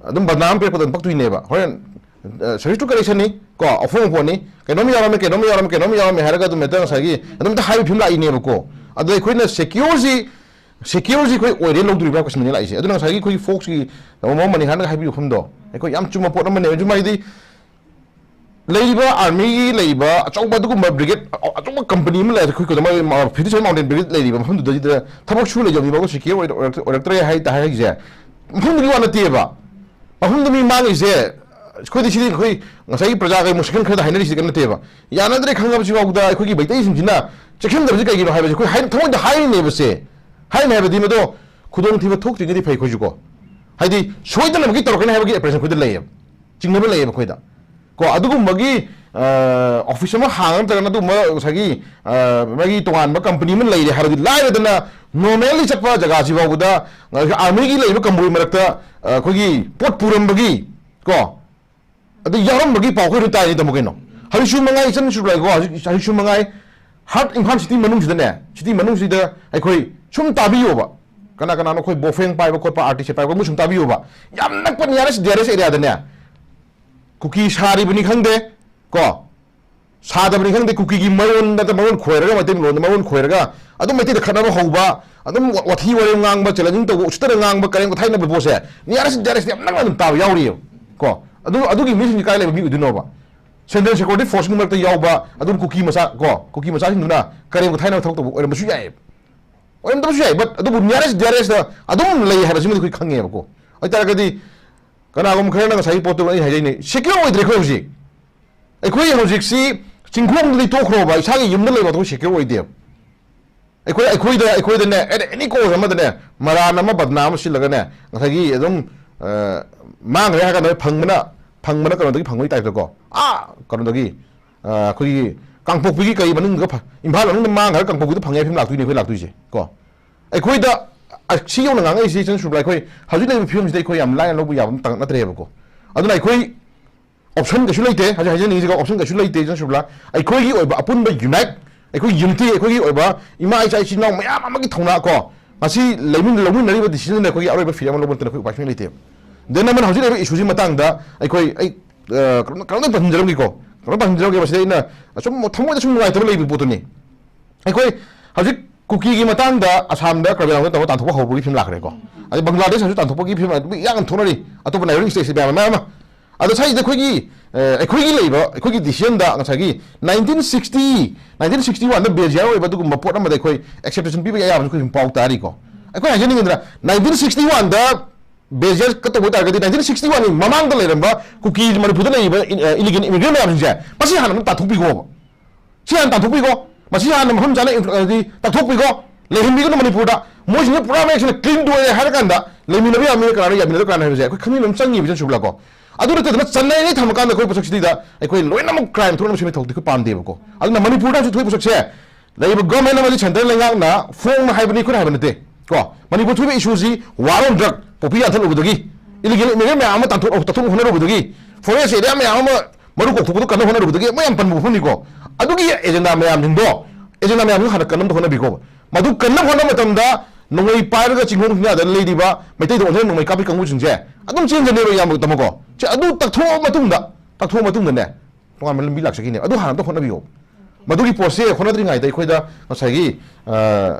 ꯑꯗꯨꯝ ꯕꯗꯅꯥꯝ ꯄꯤꯔꯛꯄꯗ ꯑꯗꯨꯝ ꯄꯛꯇꯣꯏꯅꯦꯕ꯫ ꯍꯣꯔꯦꯟ, ꯑ, ꯁꯔꯚꯤꯁ ꯇꯨ ꯀꯔꯦꯛꯁꯟꯅꯤ, ꯀꯣ, ꯑꯐꯣꯡ ꯑꯐꯣꯡꯅꯤ, ꯀꯩꯅꯣꯝ ꯌꯥꯎꯔꯝꯃꯦ, ꯀꯩꯅꯣꯝ ꯌꯥꯎꯔꯝꯃꯦ, ꯀꯩꯅꯣꯝ ꯌꯥꯎꯔꯝꯃꯦ ꯍꯥꯏꯔꯒ ꯑꯗꯨꯝ ꯍꯦꯛꯇ ꯉꯁꯥꯏꯒꯤ ꯑꯗꯨꯝ ꯍꯥꯏꯕ ꯐꯤꯕꯝ ꯂꯥꯛꯏꯅꯦꯕꯀꯣ꯫ ꯑꯗꯣ ꯑꯩꯈꯣꯏꯅ ꯁꯦꯀ꯭ꯌꯣꯔꯁꯤ, ꯁꯦꯀ꯭ꯌꯣꯔꯁꯤ ꯑꯩꯈꯣꯏ ꯑꯣꯏꯔꯦ ꯂꯧꯗꯣꯔꯤꯕ꯭ꯔꯥ ꯀꯣꯏꯁꯟꯅꯤ ꯂꯥꯛꯏꯁꯦ꯫ ꯑꯗꯨꯅ ꯉꯁꯥꯏꯒꯤ ꯑꯩꯈꯣꯏꯒꯤ ꯐꯣꯛꯁꯀꯤ ꯃꯃꯣ ꯃꯅꯤꯍꯥꯟꯒ ꯍꯥꯏꯕꯤꯌꯨ ꯃꯐꯝꯗꯣ, ꯑꯩꯈꯣꯏ ꯌꯥꯝ ꯆꯨꯝꯕ ꯄꯣꯠ ꯑꯃꯅꯦ꯫ ꯑꯗꯨꯃꯥꯏꯗꯤ ꯂꯩꯔꯤꯕ ꯑꯥꯔꯃꯤꯒꯤ ꯂꯩꯔꯤꯕ ꯑꯆꯧꯕ ꯑꯗꯨꯒꯨꯝꯕ ꯕ꯭ꯔꯤꯒꯦꯗ, ꯑ-, ꯑꯆꯧꯕ ꯀꯝꯄꯅꯤ ꯑꯃ ꯂꯩꯔꯦ, ꯑꯩꯈꯣꯏ ꯈꯨꯗꯝ ꯑꯣꯏꯅ ꯃꯥ-, ꯐꯤꯐꯇꯤ ꯁꯦꯚꯦꯟ ꯃꯥꯎꯟꯇꯦꯟ ꯕ꯭ꯔꯤꯒꯦꯗ ꯂꯩꯔꯤꯕ ꯃꯐꯝꯗꯨꯗꯩꯗ ꯊꯕꯛ ꯁꯨ ꯂꯩꯖꯕꯅꯤꯕ, ꯁꯦꯀ꯭ꯌꯣꯔ ꯑꯣꯏꯔ-, ꯑꯣꯏꯔꯛꯇ꯭ꯔꯦ ꯍꯥꯏ ꯇ-, ꯍꯥꯏꯔꯤꯁꯦ꯫ ꯃꯐꯝꯗꯨꯒꯤ ꯋꯥ ꯅꯠꯇꯦꯕ꯫ ꯃꯐꯝꯗꯨ ꯃꯤ ꯃꯥꯡꯉꯤꯁꯦ, ꯑꯩꯈꯣꯏꯗꯤ ꯁꯤꯗꯤ ꯑꯩꯈꯣꯏ ꯉꯁꯥꯏꯒꯤ ꯄ꯭ꯔꯖꯥꯒ ꯃꯨꯁꯀꯤꯜ ꯈꯔꯗ ꯍꯥꯏꯅꯔꯤꯁꯤꯗꯤ ꯀꯩꯝ ꯅꯠꯇꯦꯕ꯫ ꯌꯥꯅꯗ꯭ꯔꯦ ꯈꯪꯉꯕꯁꯤ ꯐꯥꯎꯕꯗ ꯑꯩꯈꯣꯏꯒꯤ ꯃꯩꯇꯩꯁꯤꯡꯁꯤꯅ ꯆꯦꯛꯁꯤꯟꯗꯕꯁꯤ ꯀꯩꯒꯤꯅꯣ ꯍꯥꯏꯕꯁꯦ ꯑꯩꯈꯣꯏ ꯍꯥꯏ-, ꯊꯃꯣꯏꯗ ꯍꯥꯏꯔꯤꯅꯦꯕꯁꯦ꯫ ꯍꯥꯏꯔꯤꯅꯦ ꯍꯥꯏꯕꯗꯤ ꯃꯗꯣ ꯈꯨꯗꯣꯡꯊꯤꯕ ꯊꯣꯛꯇ꯭ꯔꯤꯉꯩꯗꯤ ꯐꯩ ꯑꯩꯈꯣꯏꯁꯨꯀꯣ꯫ ꯍꯥꯏꯗꯤ ꯁꯣꯏꯗꯅꯃꯛꯀꯤ ꯇꯧꯔꯛꯀꯅꯤ ꯍꯥꯏꯕꯒꯤ ꯑꯦꯄ꯭ꯔꯦꯁꯟ ꯑꯩꯈꯣꯏꯗ ꯂꯩꯌꯦꯕ꯫ ꯆꯤꯡꯅꯕ ꯂꯩꯌꯦꯕ ꯑꯩꯈꯣꯏꯗ꯫ ꯀꯣ, ꯑꯗꯨꯒꯨꯝꯕꯒꯤ, ꯑ, ꯑꯣꯐꯤꯁ ꯑꯃ ꯍꯥꯡꯉ ꯅꯠꯇ꯭ꯔꯒꯅ ꯑꯗꯨꯒꯨꯝꯕ ꯉꯁꯥꯏꯒꯤ, ꯑ, ꯃꯥꯒꯤ ꯇꯣꯉꯥꯟꯕ ꯀꯝꯄꯅꯤ ꯑꯃ ꯂꯩꯔꯦ ꯍꯥꯏꯔꯗꯤ ꯂꯥꯏꯔꯗꯅ ꯅꯣꯔꯃꯦꯜꯂꯤ ꯆꯠꯄ ꯖꯒꯥꯁꯤ ꯐꯥꯎꯕꯗ, ꯑ, ꯑꯥꯔꯃꯤꯒꯤ ꯂꯩꯔꯤꯕ ꯀꯝꯕꯣꯏ ꯃꯔꯛꯇ, ꯑ, ꯑꯩꯈꯣꯏꯒꯤ ꯄꯣꯠ ꯄꯨꯔꯝꯕꯒꯤ, ꯀꯣ, ꯑꯗꯨ ꯌꯥꯎꯔꯝꯕꯒꯤ ꯄꯥꯎ ꯑꯩꯈꯣꯏꯅ ꯇꯥꯏꯅꯤ ꯇꯥꯃꯣ ꯀꯩꯅꯣ꯫ ꯍꯔꯤꯁꯨ ꯃꯉꯥꯏ ꯏꯆꯟ ꯁꯨꯔꯥꯏꯀꯣ, ꯍꯧꯖꯤꯛ ꯍꯔꯤꯁꯨ ꯃꯉꯥꯏ ꯍꯥꯔꯠ ꯏꯝꯐꯥꯜ ꯁꯤꯇꯤ ꯃꯅꯨꯡꯁꯤꯗꯅꯦ, ꯁꯤꯇꯤ ꯃꯅꯨꯡꯁꯤꯗ ꯑꯩꯈꯣꯏ ꯁꯨꯝ ꯇꯥꯕꯤꯌꯣꯕ꯫ ꯀꯅꯥ ꯀꯅꯥꯅꯣ ꯑꯩꯈꯣꯏ ꯕꯣꯐꯦꯡ ꯄꯥꯏꯕ ꯈꯣꯠꯄ, ꯑꯥꯔ ꯇꯤ ꯁꯤ ꯄꯥꯏꯕ ꯃꯣꯏ ꯁꯨꯝ ꯇꯥꯕꯤꯌꯣꯕ꯫ ꯌꯥꯝ ꯅꯛꯄ ꯅꯤꯌꯔꯦꯁ ꯗꯤ ꯑꯥꯔ ꯑꯦꯁ ꯑꯦꯔꯤꯌꯥꯗꯅꯦ ꯀꯨꯀꯤ ꯁꯥꯔꯤꯕꯅꯤ ꯈꯪꯗꯦ, ꯀꯣ, ꯁꯥꯗꯕꯅꯤ ꯈꯪꯗꯦ, ꯀꯨꯀꯤꯒꯤ ꯃꯔꯣꯟ ꯅꯠꯇ ꯃꯔꯣꯟ ꯈꯣꯏꯔꯒ, ꯃꯩꯇꯩ ꯂꯣꯟꯗ ꯃꯔꯣꯟ ꯈꯣꯏꯔꯒ ꯑꯗꯨꯝ ꯃꯩꯇꯩꯗ ꯈꯠꯅꯕ ꯍꯧꯕ, ꯑꯗꯨꯝ ꯋꯥ-, ꯋꯥꯊꯤ ꯋꯥꯔꯦꯝ ꯉꯥꯡꯕ, ꯆꯦꯂꯦꯟꯖꯤꯡ ꯇꯧꯕ, ꯎꯁꯤꯠꯇꯅ ꯉꯥꯡꯕ, ꯀꯔꯦꯝ ꯀꯊꯥꯏꯅꯕ ꯄꯣꯠꯁꯦ ꯅꯤꯌꯔꯦꯁ ꯗꯤ ꯑꯥꯔ ꯑꯦꯁꯇ ꯌꯥꯝ ꯅꯛꯅ ꯑꯗꯨꯝ ꯇꯥꯕ ꯌꯥꯎꯔꯤꯑꯕ꯫ ꯀꯣ, ꯑꯗꯨ, ꯑꯗꯨꯒꯤ ꯃꯤꯁꯤꯡꯁꯤ ꯀꯥꯏ ꯂꯩꯕ ꯃꯤ ꯑꯣꯏꯗꯣꯏꯅꯣꯕ? ꯁꯦꯟꯇ꯭ꯔꯦꯜ ꯁꯦꯀ꯭ꯌꯨꯔꯤꯇꯤ ꯐꯣꯔꯁꯀꯤ ꯃꯔꯛꯇ ꯌꯥꯎꯕ ꯑꯗꯨꯝ ꯀꯨꯀꯤ ꯃꯆꯥ, ꯀꯣ, ꯀꯨꯀꯤ ꯃꯆꯥꯁꯤꯡꯗꯨꯅ ꯀꯔꯦꯝ ꯀꯊꯥꯏꯅꯕ ꯊꯕꯛ ꯇꯧꯕ ꯑꯣꯏꯔꯝꯕꯁꯨ ꯌꯥꯏꯑꯕ꯫ ꯑꯣꯏꯔꯝꯗꯕꯁꯨ ꯌꯥꯏ, but ꯑꯗꯨꯕꯨ ꯅꯤꯌꯔꯦꯁ ꯗꯤ ꯑꯥꯔ ꯑꯦꯁꯇ ꯑꯗꯨꯝ ꯂꯩ ꯍꯥꯏꯕꯁꯤꯃꯗꯤ ꯑꯩꯈꯣꯏ ꯈꯪꯉꯦꯕꯀꯣ꯫ ꯑꯗꯨ ꯑꯣꯏꯇꯥꯔꯒꯗꯤ ꯀꯅꯥꯒꯨꯝꯕ ꯈꯔꯅ ꯉꯁꯥꯏꯒꯤ ꯄꯣꯠꯇꯨ ꯑꯩ ꯍꯥꯏꯖꯩꯅꯦ, ꯁꯦꯀ꯭ꯌꯣꯔ ꯑꯣꯏꯗ꯭ꯔꯦ ꯑꯩꯈꯣꯏ ꯍꯧꯖꯤꯛ꯫ ꯑꯩꯈꯣꯏ ꯍꯧꯖꯤꯛꯁꯤ ꯆꯤꯡꯈꯣꯡꯗꯗꯤ ꯇꯣꯛꯈ꯭ꯔꯣꯕ, ꯏꯁꯥꯒꯤ ꯌꯨꯝꯗ ꯂꯩꯕ ꯑꯩꯈꯣꯏ ꯁꯦꯀ꯭ꯌꯣꯔ ꯑꯣꯏꯗꯦꯕ꯫ ꯑꯩꯈꯣꯏ ꯑꯩꯈꯣꯏꯗ ꯑꯩꯈꯣꯏꯗꯅꯦ ꯑꯦꯅꯤ ꯀꯣꯖ ꯑꯃꯗꯅꯦ ꯃꯔꯥꯟ ꯑꯃ ꯕꯗꯅꯥꯝ ꯑꯃ ꯁꯤꯜꯂꯒꯅꯦ, ꯉꯁꯥꯏꯒꯤ ꯑꯗꯨꯝ ꯃꯥꯡꯈ꯭ꯔꯦ ꯍꯥꯏ ꯀꯥꯟꯗ ꯐꯪꯕꯅ ꯐꯪꯕꯅ ꯀꯩꯅꯣꯗꯒꯤ ꯐꯪꯕꯒꯤ ꯇꯥꯏꯞꯇꯀꯣ, ꯑꯥ ꯀꯩꯅꯣꯗꯒꯤ ꯑꯩꯈꯣꯏꯒꯤ ꯀꯥꯡꯄꯣꯛꯄꯤꯒꯤ ꯀꯩ ꯃꯅꯨꯡꯗ, ꯏꯝꯐꯥꯜ ꯃꯅꯨꯡꯗ ꯃꯥꯡꯈ꯭ꯔꯒ ꯀꯥꯡꯄꯣꯛꯄꯤꯗ ꯐꯪꯉꯦ ꯍꯥꯏꯕ ꯂꯥꯛꯇꯣꯏꯅꯤ ꯑꯩꯈꯣꯏ ꯂꯥꯛꯇꯣꯏꯁꯦ ꯀꯣ꯫ ꯑꯩꯈꯣꯏꯗ ꯁꯤ ꯌꯧꯅ ꯉꯥꯡꯉꯛꯏꯁꯦ ꯏꯆꯟ ꯁꯨꯕ꯭ꯔꯥ, ꯑꯩꯈꯣꯏ ꯍꯧꯖꯤꯛ ꯂꯩꯔꯤꯕ ꯐꯤꯕꯝꯁꯤꯗ ꯑꯩꯈꯣꯏ ꯌꯥꯝ ꯂꯥꯏꯅ ꯂꯧꯕ ꯌꯥꯕ ꯑꯃ ꯅꯠꯇ꯭ꯔꯦꯕꯀꯣ꯫ ꯑꯗꯨꯅ ꯑꯩꯈꯣꯏ ꯑꯣꯞꯁꯟ ꯀꯩꯁꯨ ꯂꯩꯇꯦ꯫ ꯍꯧꯖꯤꯛ ꯍꯥꯏꯖꯅꯤꯡꯉꯤꯁꯤꯀꯣ, ꯑꯣꯞꯁꯟ ꯀꯩꯁꯨ ꯂꯩꯇꯦ ꯏꯆꯟ ꯁꯨꯕ꯭ꯔꯥ꯫ ꯑꯩꯈꯣꯏꯒꯤ ꯑꯣꯏꯕ ꯑꯄꯨꯟꯕ ꯌꯨꯅꯥꯏꯠ, ꯑꯩꯈꯣꯏ ꯌꯨꯅꯤꯇꯤ, ꯑꯩꯈꯣꯏꯒꯤ ꯑꯣꯏꯕ ꯏꯃꯥ ꯏꯆꯥ ꯏꯆꯤꯟ ꯏꯅꯥꯎ ꯃꯌꯥꯝ ꯑꯃꯒꯤ ꯊꯧꯅꯥ ꯀꯣ, ꯉꯁꯤ ꯂꯩꯃꯤꯟ ꯂꯧꯃꯤꯟꯅꯔꯤꯕ ꯗꯤꯁꯤꯖꯟꯗ ꯑꯩꯈꯣꯏꯒꯤ ꯑꯔꯣꯏꯕ ꯐꯤꯔꯦꯞ ꯑꯃ ꯂꯧꯕ ꯅꯠꯇꯅ ꯑꯩꯈꯣꯏ ꯎꯄꯥꯏ ꯁꯨꯡꯂꯩ ꯂꯩꯇꯦꯕ꯫ ꯗꯦꯟ ꯑꯃꯅ ꯍꯧꯖꯤꯛ ꯂꯩꯔꯤꯕ ꯏꯁꯨꯁꯤ ꯃꯇꯥꯡꯗ ꯑꯩꯈꯣꯏ ꯑꯩ ꯀꯩꯅꯣꯝꯇ ꯄꯟꯖꯔꯝꯒꯦꯀꯣ, ꯀꯩꯅꯣꯝꯇ ꯄꯟꯖꯔꯝꯒꯦ꯫ ꯃꯁꯤꯗ ꯑꯩꯅ ꯑꯁꯨꯝ ꯊꯃꯣꯏꯗ ꯁꯨꯝ ꯅꯨꯡꯉꯥꯏꯇꯕ ꯂꯩꯕ ꯄꯣꯠꯇꯨꯅꯤ꯫ ꯑꯩꯈꯣꯏ ꯍꯧꯖꯤꯛ ꯀꯨꯀꯤꯒꯤ ꯃꯇꯥꯡꯗ ꯑꯁꯥꯝꯗ ꯀꯔꯕꯤ ꯑꯪꯒꯣꯜꯗ ꯇꯧꯔꯒ ꯇꯥꯟꯊꯣꯛꯄ ꯍꯧꯕꯒꯤ ꯐꯤꯂꯝ ꯂꯥꯛꯈ꯭ꯔꯦꯀꯣ꯫ ꯑꯗꯩ ꯕꯪꯒ꯭ꯂꯥꯗꯦꯁ ꯍꯧꯖꯤꯛ ꯇꯥꯟꯊꯣꯛꯄꯒꯤ ꯐꯤꯂꯝ ꯑꯗꯨꯝ ꯌꯥꯝ ꯊꯣꯛꯅꯔꯤ, ꯑꯇꯣꯞꯄ ꯅꯥꯏꯕꯔꯤꯡ ꯁ꯭ꯇꯦꯠꯁ ꯃꯌꯥꯝ ꯑꯃ꯫ ꯑꯗꯣ ꯁ꯭ꯋꯥꯏꯁꯤꯗ ꯑꯩꯈꯣꯏꯒꯤ ꯑꯩꯈꯣꯏꯒꯤ ꯂꯩꯕ ꯑꯩꯈꯣꯏꯒꯤ ꯗꯤꯁꯤꯖꯟꯗ ꯉꯁꯥꯏꯒꯤ ꯅꯥꯏꯟꯇꯤꯟ ꯁꯤꯛꯁꯇꯤ ꯅꯥꯏꯟꯇꯤꯟ ꯁꯤꯛꯁꯇꯤ ꯋꯥꯟꯗ ꯕꯦꯖꯤꯌꯥꯔ ꯑꯣꯏꯕ ꯑꯗꯨꯒꯨꯝꯕ ꯄꯣꯠ ꯑꯃꯗ ꯑꯩꯈꯣꯏ ꯑꯦꯛꯁꯦꯞꯇꯦꯁꯟ ꯄꯤꯕ ꯑꯌꯥꯕꯁꯨ ꯑꯩꯈꯣꯏ ꯁꯨꯝ ꯄꯥꯎ ꯇꯥꯔꯤꯀꯣ꯫ ꯑꯩꯈꯣꯏ ꯍꯥꯏꯖꯅꯤꯡꯉꯤꯗꯅ, ꯅꯥꯏꯟꯇꯤꯟ ꯁꯤꯛꯁꯇꯤ ꯋꯥꯟꯗ ꯕꯦꯖꯤꯌꯥꯔ ꯀꯠꯇꯧꯕ ꯑꯣꯏꯇꯥꯔꯒꯗꯤ ꯅꯥꯏꯟꯇꯤꯟ ꯁꯤꯛꯁꯇꯤ ꯋꯥꯟꯒꯤ ꯃꯃꯥꯡꯗ ꯂꯩꯔꯝꯕ ꯀꯨꯀꯤ ꯃꯅꯤꯄꯨꯔꯗ ꯂꯩꯔꯤꯕ ꯏꯂꯤꯒꯦꯜ ꯏꯃꯤꯒ꯭ꯔꯦꯟ ꯃꯌꯥꯝꯁꯤꯡꯁꯦ ꯃꯁꯤ ꯍꯥꯟꯅ ꯑꯗꯨꯝ ꯇꯥꯟꯊꯣꯛꯄꯤꯈꯣꯕ꯫ ꯁꯤ ꯍꯥꯟꯅ ꯇꯥꯟꯊꯣꯛꯄꯤꯈꯣ꯫ ꯃꯁꯤ ꯍꯥꯟꯅ ꯃꯐꯝ ꯆꯥꯅ ꯏꯟꯐ꯭ꯔ-, ꯍꯥꯏꯗꯤ ꯇꯥꯛꯊꯣꯛꯄꯤꯈꯣ꯫ ꯂꯩꯍꯟꯕꯤꯒꯅꯨ ꯃꯅꯤꯄꯨꯔꯗ꯫ ꯃꯣꯏꯁꯤꯡꯁꯦ ꯄꯨꯔꯥ ꯃꯌꯦꯛ ꯁꯦꯡꯅ ꯀ꯭ꯂꯤꯟ ꯑꯣꯏꯔꯦ ꯍꯥꯏꯔ ꯀꯥꯟꯗ ꯂꯩꯃꯤꯟꯅꯕ ꯌꯥꯕ ꯃꯤꯅ ꯀꯅꯥꯅꯣ, ꯌꯥꯃꯤꯟꯅꯗꯕ ꯀꯅꯥꯅꯣ ꯍꯥꯏꯕꯁꯦ ꯑꯩꯈꯣꯏ ꯈꯪꯃꯤꯟꯅꯕ ꯑꯃ ꯆꯪꯉꯤꯕ ꯏꯆꯟ ꯁꯨꯕ꯭ꯔꯥꯀꯣ꯫ ꯑꯗꯨ ꯅꯠꯇꯗꯅ ꯆꯟꯅꯩꯅ ꯊꯝꯃꯀꯥꯟꯗ ꯑꯩꯈꯣꯏ ꯄꯣꯠꯁꯛꯁꯤꯗ ꯑꯩꯈꯣꯏ ꯂꯣꯏꯅꯃꯛ ꯀ꯭ꯔꯥꯏꯝ ꯊꯣꯛꯅꯕ ꯁꯦꯝꯕ ꯊꯕꯛꯇꯤ ꯑꯩꯈꯣꯏ ꯄꯥꯝꯗꯦꯕꯀꯣ꯫ ꯑꯗꯨꯅ ꯃꯅꯤꯄꯨꯔꯗ ꯍꯧꯖꯤꯛ ꯊꯣꯛꯏ ꯄꯣꯠꯁꯛꯁꯦ ꯂꯩꯔꯤꯕ ꯒꯚꯔꯟꯃꯦꯟ ꯑꯃꯗꯤ ꯁꯦꯟꯇ꯭ꯔꯦꯜ ꯂꯩꯉꯥꯛꯅ ꯐꯣꯡꯅ ꯍꯥꯏꯕꯅꯤ, ꯑꯩꯈꯣꯏꯅ ꯍꯥꯏꯕ ꯅꯠꯇꯦ ꯀꯣ꯫ ꯃꯅꯤꯄꯨꯔ ꯊꯣꯛꯏꯕ ꯏꯁꯨꯁꯤ ꯋꯥꯔ ꯑꯣꯟ ꯗ꯭ꯔꯒ, ꯄꯣꯄꯤ ꯌꯥꯟꯊꯠꯂꯨꯕꯗꯒꯤ, ꯏꯂꯤꯒꯦꯜ ꯏꯃꯤꯒ꯭ꯔꯦꯟ ꯃꯌꯥꯝ ꯑꯃ ꯇꯥꯟꯊꯣꯛ-, ꯇꯥꯟꯊꯣꯛꯅꯕ ꯍꯣꯠꯅꯔꯨꯕꯗꯒꯤ, ꯐꯣꯔꯦꯁ ꯑꯦꯔꯤꯌꯥ ꯃꯌꯥꯝ ꯑꯃ ꯃꯔꯨ ꯀꯣꯛꯊꯣꯛꯄꯗꯣ ꯀꯟꯅ ꯍꯣꯠꯅꯔꯨꯕꯗꯒꯤ ꯃꯣꯏ ꯌꯥꯝ ꯄꯟꯕ ꯋꯥꯐꯝꯅꯤꯀꯣ꯫ ꯑꯗꯨꯒꯤ ꯑꯦꯖꯦꯟꯗꯥ ꯃꯌꯥꯝꯁꯤꯡꯗꯣ, ꯑꯦꯖꯦꯟꯗꯥ ꯃꯌꯥꯝꯗꯣ ꯍꯥꯟꯅ ꯀꯟꯅꯕ ꯍꯣꯠꯅꯕꯤꯀꯣ꯫ ꯃꯗꯨ ꯀꯟꯅꯕ ꯍꯣꯠꯅꯕ ꯃꯇꯝꯗ ꯅꯣꯡꯃꯩ ꯄꯥꯏꯔꯒ ꯆꯤꯡꯈꯣꯡ ꯆꯤꯡꯌꯥꯗ ꯂꯩꯔꯤꯕ ꯃꯩꯇꯩꯗ ꯑꯣꯟꯊꯣꯛꯅ ꯅꯣꯡꯃꯩ ꯀꯥꯞꯄꯤ ꯀꯥꯡꯕꯨꯁꯤꯡꯁꯦ ꯑꯗꯨꯝ ꯆꯦꯟꯖꯅꯦꯕ, ꯏꯌꯥꯝꯕ ꯇꯥꯃꯣꯀꯣ꯫ ꯁꯤ ꯑꯗꯨ ꯇꯛꯊꯣꯛꯑ ꯃꯇꯨꯡꯗ, ꯇꯛꯊꯣꯛꯑ ꯃꯇꯨꯡꯗꯅꯦ, ꯇꯣꯉꯥꯟꯕ ꯂꯝꯕꯤ ꯂꯥꯛꯆꯈꯤꯅꯦꯕ꯫ ꯑꯗꯨ ꯍꯥꯟꯅ ꯑꯝꯇ ꯍꯣꯠꯅꯕꯤꯌꯣ꯫ ꯃꯗꯨꯒꯤ ꯄꯣꯠꯁꯦ ꯍꯣꯠꯅꯗ꯭ꯔꯤꯉꯩꯗ ꯑꯩꯈꯣꯏꯗ ꯉꯁꯥꯏꯒꯤ, ꯑ,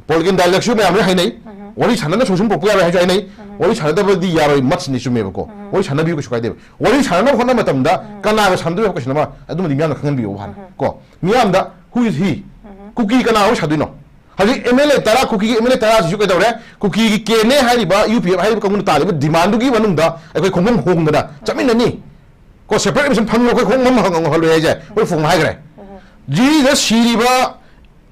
ꯄꯣꯂꯤꯇꯤꯀꯦꯜ ꯗꯥꯏꯂꯦꯛꯁꯨ ꯃꯌꯥꯝ ꯂꯣꯏ ꯍꯥꯏꯅꯩ꯫ ꯋꯥꯔꯤ ꯁꯥꯟꯅꯅ ꯁꯨꯝ ꯁꯨꯝ ꯄꯣꯛꯄ ꯌꯥꯔꯣꯏ ꯍꯥꯏꯁꯨ ꯍꯥꯏꯅꯩ꯫ ꯋꯥꯔꯤ ꯁꯥꯟꯅꯗꯕꯗꯤ ꯌꯥꯔꯣꯏ, ꯃꯠꯁꯤꯅꯤ, ꯆꯨꯝꯃꯦꯕꯀꯣ꯫ ꯋꯥꯔꯤ ꯁꯥꯟꯅꯕꯤꯌꯨ, ꯀꯩꯁꯨ ꯀꯥꯏꯗꯦꯕ꯫ ꯋꯥꯔꯤ ꯁꯥꯟꯅꯅꯕ ꯍꯣꯠꯅꯕ ꯃꯇꯝꯗ ꯀꯅꯥꯒ ꯁꯥꯟꯅꯗꯣꯏꯅꯣ ꯍꯥꯏꯕ ꯀꯣꯏꯁꯟ ꯑꯃ ꯑꯗꯨꯃꯗꯤ ꯃꯤꯌꯥꯝꯅ ꯈꯪꯍꯟꯕꯤꯌꯣ ꯍꯥꯟꯅ ꯀꯣ꯫ ꯃꯤꯌꯥꯝꯗ, who is he? ꯀꯨꯀꯤ ꯀꯅꯥ ꯋꯥꯔꯤ ꯁꯥꯗꯣꯏꯅꯣ? ꯍꯧꯖꯤꯛ ꯑꯦꯝ ꯑꯦꯜ ꯑꯦ ꯇꯔꯥ, ꯀꯨꯀꯤꯒꯤ ꯑꯦꯝ ꯑꯦꯜ ꯑꯦ ꯇꯔꯥꯁꯤꯁꯨ ꯀꯩꯗꯧꯔꯦ? ꯀꯨꯀꯤꯒꯤ ꯀꯦꯅꯦ ꯍꯥꯏꯔꯤꯕ, ꯌꯨ ꯄꯤ ꯑꯦꯐ ꯍꯥꯏꯔꯤꯕ ꯀꯥꯡꯕꯨꯅ ꯇꯥꯜꯂꯤꯕ ꯗꯤꯃꯥꯟꯗꯨꯒꯤ ꯃꯅꯨꯡꯗ ꯑꯩꯈꯣꯏ ꯈꯣꯡꯐꯝ ꯍꯣꯡꯗꯅ ꯆꯠꯃꯤꯟꯅꯅꯤ꯫ ꯀꯣ, separate admission ꯐꯪꯉꯣ, ꯑꯩꯈꯣꯏ ꯈꯣꯡ ꯑꯃ ꯍꯪꯉꯣ ꯍꯜꯂꯣꯏ ꯍꯥꯏꯁꯦ ꯑꯩꯈꯣꯏ ꯐꯣꯡꯅ ꯍꯥꯏꯈ꯭ꯔꯦ꯫ ꯖꯤꯔꯤꯗ ꯁꯤꯔꯤꯕ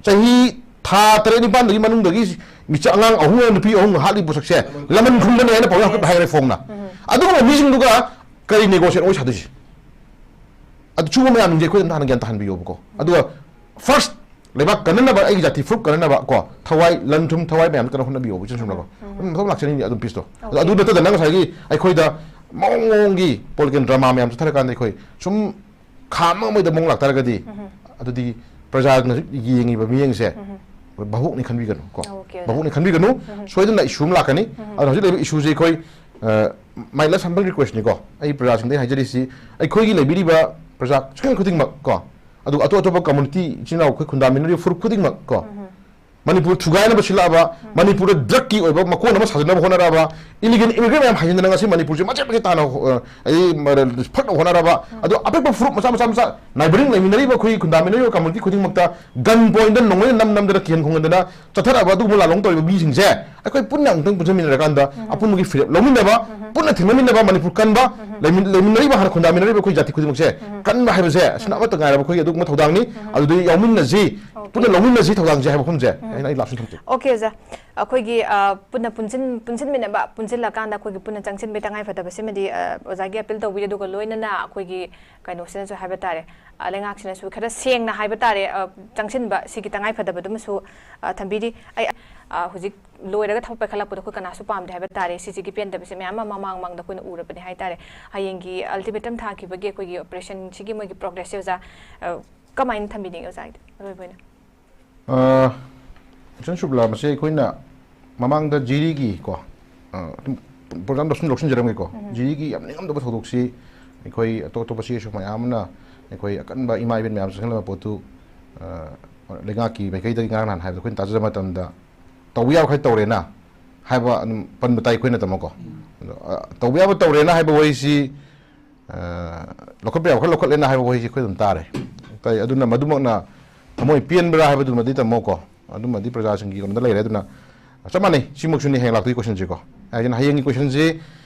ꯆꯍꯤ ꯊꯥ ꯇꯔꯦꯠ ꯅꯤꯄꯥꯟꯗꯒꯤ ꯃꯅꯨꯡꯗꯒꯤ ꯃꯤꯆꯥ ꯑꯉꯥꯡ ꯑꯍꯨꯝ ꯅꯨꯄꯤ ꯑꯍꯨꯝ ꯍꯥꯠꯂꯤꯕ ꯄꯣꯠꯁꯛꯁꯦ ꯂꯃꯟ ꯈꯨꯝꯕꯅꯦ ꯍꯥꯏꯅ ꯄꯥꯎꯖꯦꯜ ꯍꯥꯞꯀꯠꯄ ꯍꯥꯏꯈ꯭ꯔꯦ ꯐꯣꯡꯅ꯫ ꯑꯗꯨꯒꯨꯝꯕ ꯃꯤꯁꯤꯡꯗꯨꯒ ꯀꯔꯤ negotiate ꯑꯣꯏ ꯁꯥꯗꯣꯏꯁꯦ? ꯑꯗꯨ ꯁꯤꯒꯨꯝꯕ ꯃꯌꯥꯝꯁꯤꯡꯁꯦ ꯑꯩꯈꯣꯏ ꯑꯗꯨꯝ ꯍꯥꯟꯅ ꯒ꯭ꯌꯥꯟ ꯇꯥꯍꯟꯕꯤꯌꯣꯕꯀꯣ꯫ ꯑꯗꯨꯒ first ꯂꯩꯕꯥꯛ ꯀꯟꯅꯅꯕ, ꯑꯩꯒꯤ ꯖꯥꯇꯤ ꯐꯨꯔꯨꯞ ꯀꯟꯅꯅꯕ ꯀꯣ, ꯊꯋꯥꯏ, ꯂꯟ ꯊꯨꯝ ꯊꯋꯥꯏ ꯃꯌꯥꯝꯁꯦ ꯀꯟꯅ ꯍꯣꯠꯅꯕꯤꯌꯣꯕ, ꯏꯆꯟ ꯁꯨꯝꯂꯀꯣ꯫ ꯑꯗꯨꯝ ꯃꯊꯧ ꯂꯥꯛꯆꯅꯤꯡꯗꯦ ꯑꯗꯨꯝ ꯄꯤꯁꯇꯣ꯫ ꯑꯗꯣ ꯑꯗꯨ ꯅꯠꯇꯗꯅ ꯉꯁꯥꯏꯒꯤ ꯑꯩꯈꯣꯏꯗ ꯃꯑꯣꯡ ꯃꯑꯣꯡꯒꯤ political drama ꯃꯌꯥꯝ ꯆꯠꯊꯔꯀꯥꯟꯗ ꯑꯩꯈꯣꯏ ꯁꯨꯝ ꯈꯥꯝ ꯑꯃ ꯃꯣꯏꯗ ꯃꯑꯣꯡ ꯂꯥꯛꯇꯥꯔꯒꯗꯤ, ꯑꯗꯨꯗꯤ ꯄ꯭ꯔꯖꯥꯅ ꯍꯧꯖꯤꯛ ꯌꯦꯡꯉꯤꯕ ꯃꯤꯠꯌꯦꯡꯁꯦ ꯚꯥꯕꯨꯛꯅꯤ ꯈꯟꯕꯤꯒꯅꯨ ꯀꯣ꯫ Okay, ꯑꯣꯖꯥ꯫ ꯚꯥꯕꯨꯛꯅꯤ ꯈꯟꯕꯤꯒꯅꯨ꯫ ꯁꯣꯏꯗꯅ issue ꯑꯃ ꯂꯥꯛꯀꯅꯤ꯫ ꯑꯗꯨꯅ ꯍꯧꯖꯤꯛ ꯂꯩꯔꯤꯕ issue ꯁꯦ ꯑꯩꯈꯣꯏ, ꯑ, my last humble request ꯅꯤꯀꯣ, ꯑꯩ ꯄ꯭ꯔꯖꯥꯁꯤꯡꯗ ꯍꯥꯏꯖꯔꯤꯁꯤ, ꯑꯩꯈꯣꯏꯒꯤ ꯂꯩꯕꯤꯔꯤꯕ ꯄ꯭ꯔꯖꯥ ꯈꯨꯗꯤꯡꯃꯛ ꯀꯣ, ꯑꯗꯨꯒ ꯑꯇꯣꯞ ꯑꯇꯣꯞꯄ community ꯏꯆꯤꯟ ꯏꯅꯥꯎ ꯑꯩꯈꯣꯏ ꯈꯨꯟꯗꯥꯃꯤꯟꯅꯔꯤꯕ ꯐꯨꯔꯨꯞ ꯈꯨꯗꯤꯡꯃꯛ ꯀꯣ, ꯃꯅꯤꯄꯨꯔ ꯊꯨꯒꯥꯏꯅꯕ ꯁꯤꯜꯂꯛꯑꯕ, ꯃꯅꯤꯄꯨꯔꯗ drug ꯀꯤ ꯑꯣꯏꯕ ꯃꯀꯣꯟ ꯑꯃ ꯁꯥꯖꯤꯟꯅꯕ ꯍꯣꯠꯅꯔꯛꯑꯕ, illegal immigrant ꯃꯌꯥꯝ ꯍꯥꯏꯖꯤꯟꯗꯅ ꯉꯁꯤ ꯃꯅꯤꯄꯨꯔꯁꯦ ꯃꯆꯦꯠ ꯃꯆꯦꯠ ꯇꯥꯅ, ꯑ, ꯑꯩ, ꯃ-, ꯐꯠꯅꯕ ꯍꯣꯠꯅꯔꯕ, ꯑꯗꯣ ꯑꯄꯤꯛꯄ ꯐꯨꯔꯨꯞ ꯃꯆꯥ ꯃꯆꯥ ꯃꯆꯥ neighbouring ꯂꯩꯃꯤꯟꯅꯔꯤꯕ ꯑꯩꯈꯣꯏ ꯈꯨꯟꯗꯥꯃꯤꯟꯅꯔꯤꯕ community ꯈꯨꯗꯤꯡꯃꯛꯇ gun point ꯗ ꯅꯣꯡꯃꯩꯅ ꯅꯝ ꯅꯝꯗꯅ ꯀꯤꯍꯟ ꯈꯣꯡꯍꯟꯗꯅ ꯆꯠꯊꯔꯛꯑꯕ ꯑꯗꯨꯒꯨꯝꯕ ꯂꯥꯜꯂꯣꯡ ꯇꯧꯔꯤꯕ ꯃꯤꯁꯤꯡꯁꯦ ꯑꯩꯈꯣꯏ ꯄꯨꯟꯅ ꯑꯃꯨꯛꯇꯪ ꯄꯨꯟꯁꯤꯟꯃꯤꯟꯅꯔꯀꯥꯟꯗ ꯑꯄꯨꯟꯕꯒꯤ ꯐꯤꯔꯦꯞ ꯂꯧꯃꯤꯟꯅꯕ, ꯄꯨꯟꯅ ꯊꯦꯡꯅꯃꯤꯟꯅꯕ, ꯃꯅꯤꯄꯨꯔ ꯀꯟꯕ, ꯂꯩꯃꯤꯟ-, ꯂꯩꯃꯤꯟꯅꯔꯤꯕ ꯍꯥꯟꯅ ꯈꯨꯟꯗꯥꯃꯤꯟꯅꯔꯤꯕ ꯑꯩꯈꯣꯏ ꯖꯥꯇꯤ ꯈꯨꯗꯤꯡꯃꯛꯁꯦ ꯀꯟꯕ ꯍꯥꯏꯕꯁꯦ ꯑꯁꯤꯅ ꯑꯃꯠꯇ ꯉꯥꯏꯔꯕ ꯑꯩꯈꯣꯏꯒꯤ ꯑꯗꯨꯒꯨꯝꯕ ꯊꯧꯗꯥꯡꯅꯤ꯫ ꯑꯗꯨꯗ ꯌꯥꯎꯃꯤꯟꯅꯁꯤ, ꯄꯨꯟꯅ ꯂꯧꯃꯤꯟꯅꯁꯤ ꯊꯧꯗꯥꯡꯁꯦ ꯍꯥꯏꯕ ꯋꯥꯐꯝꯁꯦ ꯑꯩꯅ ꯑꯩ ꯂꯥꯁ ꯊꯝꯖꯒꯦ꯫ Okay, ꯑꯣꯖꯥ꯫ ꯑꯩꯈꯣꯏꯒꯤ, ꯑ, ꯄꯨꯟꯅ ꯄꯨꯟꯁꯤꯟ-, ꯄꯨꯟꯁꯤꯟꯃꯤꯟꯅꯕ, ꯄꯨꯟꯁꯤꯜꯂꯀꯥꯟꯗ ꯑꯩꯈꯣꯏꯒꯤ ꯄꯨꯟꯅ ꯆꯪꯁꯤꯟꯕꯒꯤ ꯇꯉꯥꯏꯐꯗꯕꯁꯤꯃꯗꯤ, ꯑ, ꯑꯣꯖꯥꯒꯤ appeal ꯇꯧꯕꯤꯔꯦ꯫ ꯑꯗꯨꯒ ꯂꯣꯏꯅꯅ ꯑꯩꯈꯣꯏꯒꯤ ꯀꯩꯅꯣꯁꯤꯅꯁꯨ ꯍꯥꯏꯕ ꯇꯥꯔꯦ, ꯑ, ꯂꯩꯉꯥꯛꯁꯤꯅꯁꯨ ꯈꯔ ꯁꯦꯡꯅ ꯍꯥꯏꯕ ꯇꯥꯔꯦ, ꯑ, ꯆꯪꯁꯤꯟꯕ ꯁꯤꯒꯤ ꯇꯉꯥꯏꯐꯗꯕꯗꯨꯃꯁꯨ, ꯑ, ꯊꯝꯕꯤꯔꯤ꯫ ꯑꯩ, ꯑ, ꯍꯧꯖꯤꯛ ꯂꯣꯏꯔꯒ ꯊꯕꯛ ꯄꯥꯏꯈꯠꯂꯛꯄꯗ ꯑꯩꯈꯣꯏ ꯀꯅꯥꯁꯨ ꯄꯥꯝꯗꯦ ꯍꯥꯏꯕ ꯇꯥꯔꯦ꯫ ꯁꯤꯁꯤꯒꯤ ꯄꯦꯟꯗꯕꯁꯦ ꯃꯌꯥꯝ ꯑꯃ ꯃꯃꯥꯡ ꯃꯃꯥꯡꯗ ꯑꯩꯈꯣꯏꯅ ꯎꯔꯕꯅꯦ ꯍꯥꯏ ꯇꯥꯔꯦ꯫ ꯍꯌꯦꯡꯒꯤ ultimatum ꯊꯥꯈꯤꯕꯒꯤ ꯑꯩꯈꯣꯏꯒꯤ operation ꯁꯤꯒꯤ ꯃꯣꯏꯒꯤ progress ꯁꯦ ꯑꯣꯖꯥ, ꯑ, ꯀꯃꯥꯏꯅ ꯊꯝꯕꯤꯅꯤꯡꯉꯤ ꯑꯣꯖꯥꯒꯤꯗꯤ ꯑꯔꯣꯏꯕ ꯑꯣꯏꯅ? ꯑ, ꯏꯆꯟ ꯁꯨꯕꯂꯥ, ꯃꯁꯤ ꯑꯩꯈꯣꯏꯅ ꯃꯃꯥꯡꯗ ꯖꯤꯔꯤꯒꯤ ꯀꯣ, ꯑ, ꯑꯗꯨꯝ program ꯂꯧꯁꯤꯟ-, ꯂꯧꯁꯤꯟꯖꯔꯝꯒꯦꯀꯣ꯫ ꯖꯤꯔꯤꯒꯤ ꯌꯥꯝ ꯅꯤꯡꯉꯝꯗꯕ ꯊꯧꯗꯣꯛꯁꯤ ꯑꯩꯈꯣꯏ ꯑꯇꯣꯞ ꯑꯇꯣꯞꯄ ꯁꯤ ꯃꯌꯥꯝ ꯑꯃꯅ ꯑꯩꯈꯣꯏ ꯑꯀꯟꯕ ꯏꯃꯥ ꯏꯕꯦꯟ ꯃꯌꯥꯝ ꯆꯪꯁꯤꯜꯂꯕ ꯄꯣꯠꯇꯨ, ꯑ, ꯂꯩꯉꯥꯛꯀꯤ ꯃꯥꯏꯀꯩꯗꯒꯤ ꯉꯔꯥꯡ ꯅꯍꯥꯟ ꯍꯥꯏꯕꯗ ꯑꯩꯈꯣꯏꯅ ꯇꯥꯖꯕ ꯃꯇꯝꯗ ꯇꯧꯕ ꯌꯥꯕ ꯈꯔ ꯇꯧꯔꯦꯅ ꯍꯥꯏꯕ ꯑꯗꯨꯝ ꯄꯟꯕ ꯇꯥꯏ ꯑꯩꯈꯣꯏꯅ ꯇꯝꯃꯀꯣ꯫ ꯑꯗꯣ, ꯑ, ꯇꯧꯕ ꯌꯥꯕ ꯇꯧꯔꯦꯅ ꯍꯥꯏꯕ ꯋꯥꯍꯩꯁꯤ ꯑ, ꯂꯧꯈꯠꯄ ꯌꯥꯕ ꯈꯔ ꯂꯧꯈꯠꯂꯦꯅ ꯍꯥꯏꯕ ꯋꯥꯍꯩꯁꯤ ꯑꯩꯈꯣꯏ ꯑꯗꯨꯝ ꯇꯥꯔꯦ꯫ ꯇꯥꯏ, ꯑꯗꯨꯅ ꯃꯗꯨꯃꯛꯅ ꯊꯃꯣꯏ ꯄꯦꯟꯕ꯭ꯔꯥ ꯍꯥꯏꯕꯗꯨꯃꯗꯤ ꯇꯝꯃꯣꯀꯣ, ꯑꯗꯨꯃꯗꯤ ꯄ꯭ꯔꯖꯥꯁꯤꯡꯒꯤ ꯀꯩꯅꯣꯗ ꯂꯩꯔꯦ꯫ ꯑꯗꯨꯅ ꯆꯞ ꯃꯥꯟꯅꯩ, ꯁꯤꯃꯛꯁꯨꯅꯤ ꯍꯌꯦꯡ ꯂꯥꯛꯇꯣꯏ question ꯁꯤꯀꯣ꯫ ꯍꯥꯏꯁꯤꯅ ꯍꯌꯦꯡꯒꯤ question ꯁꯤ,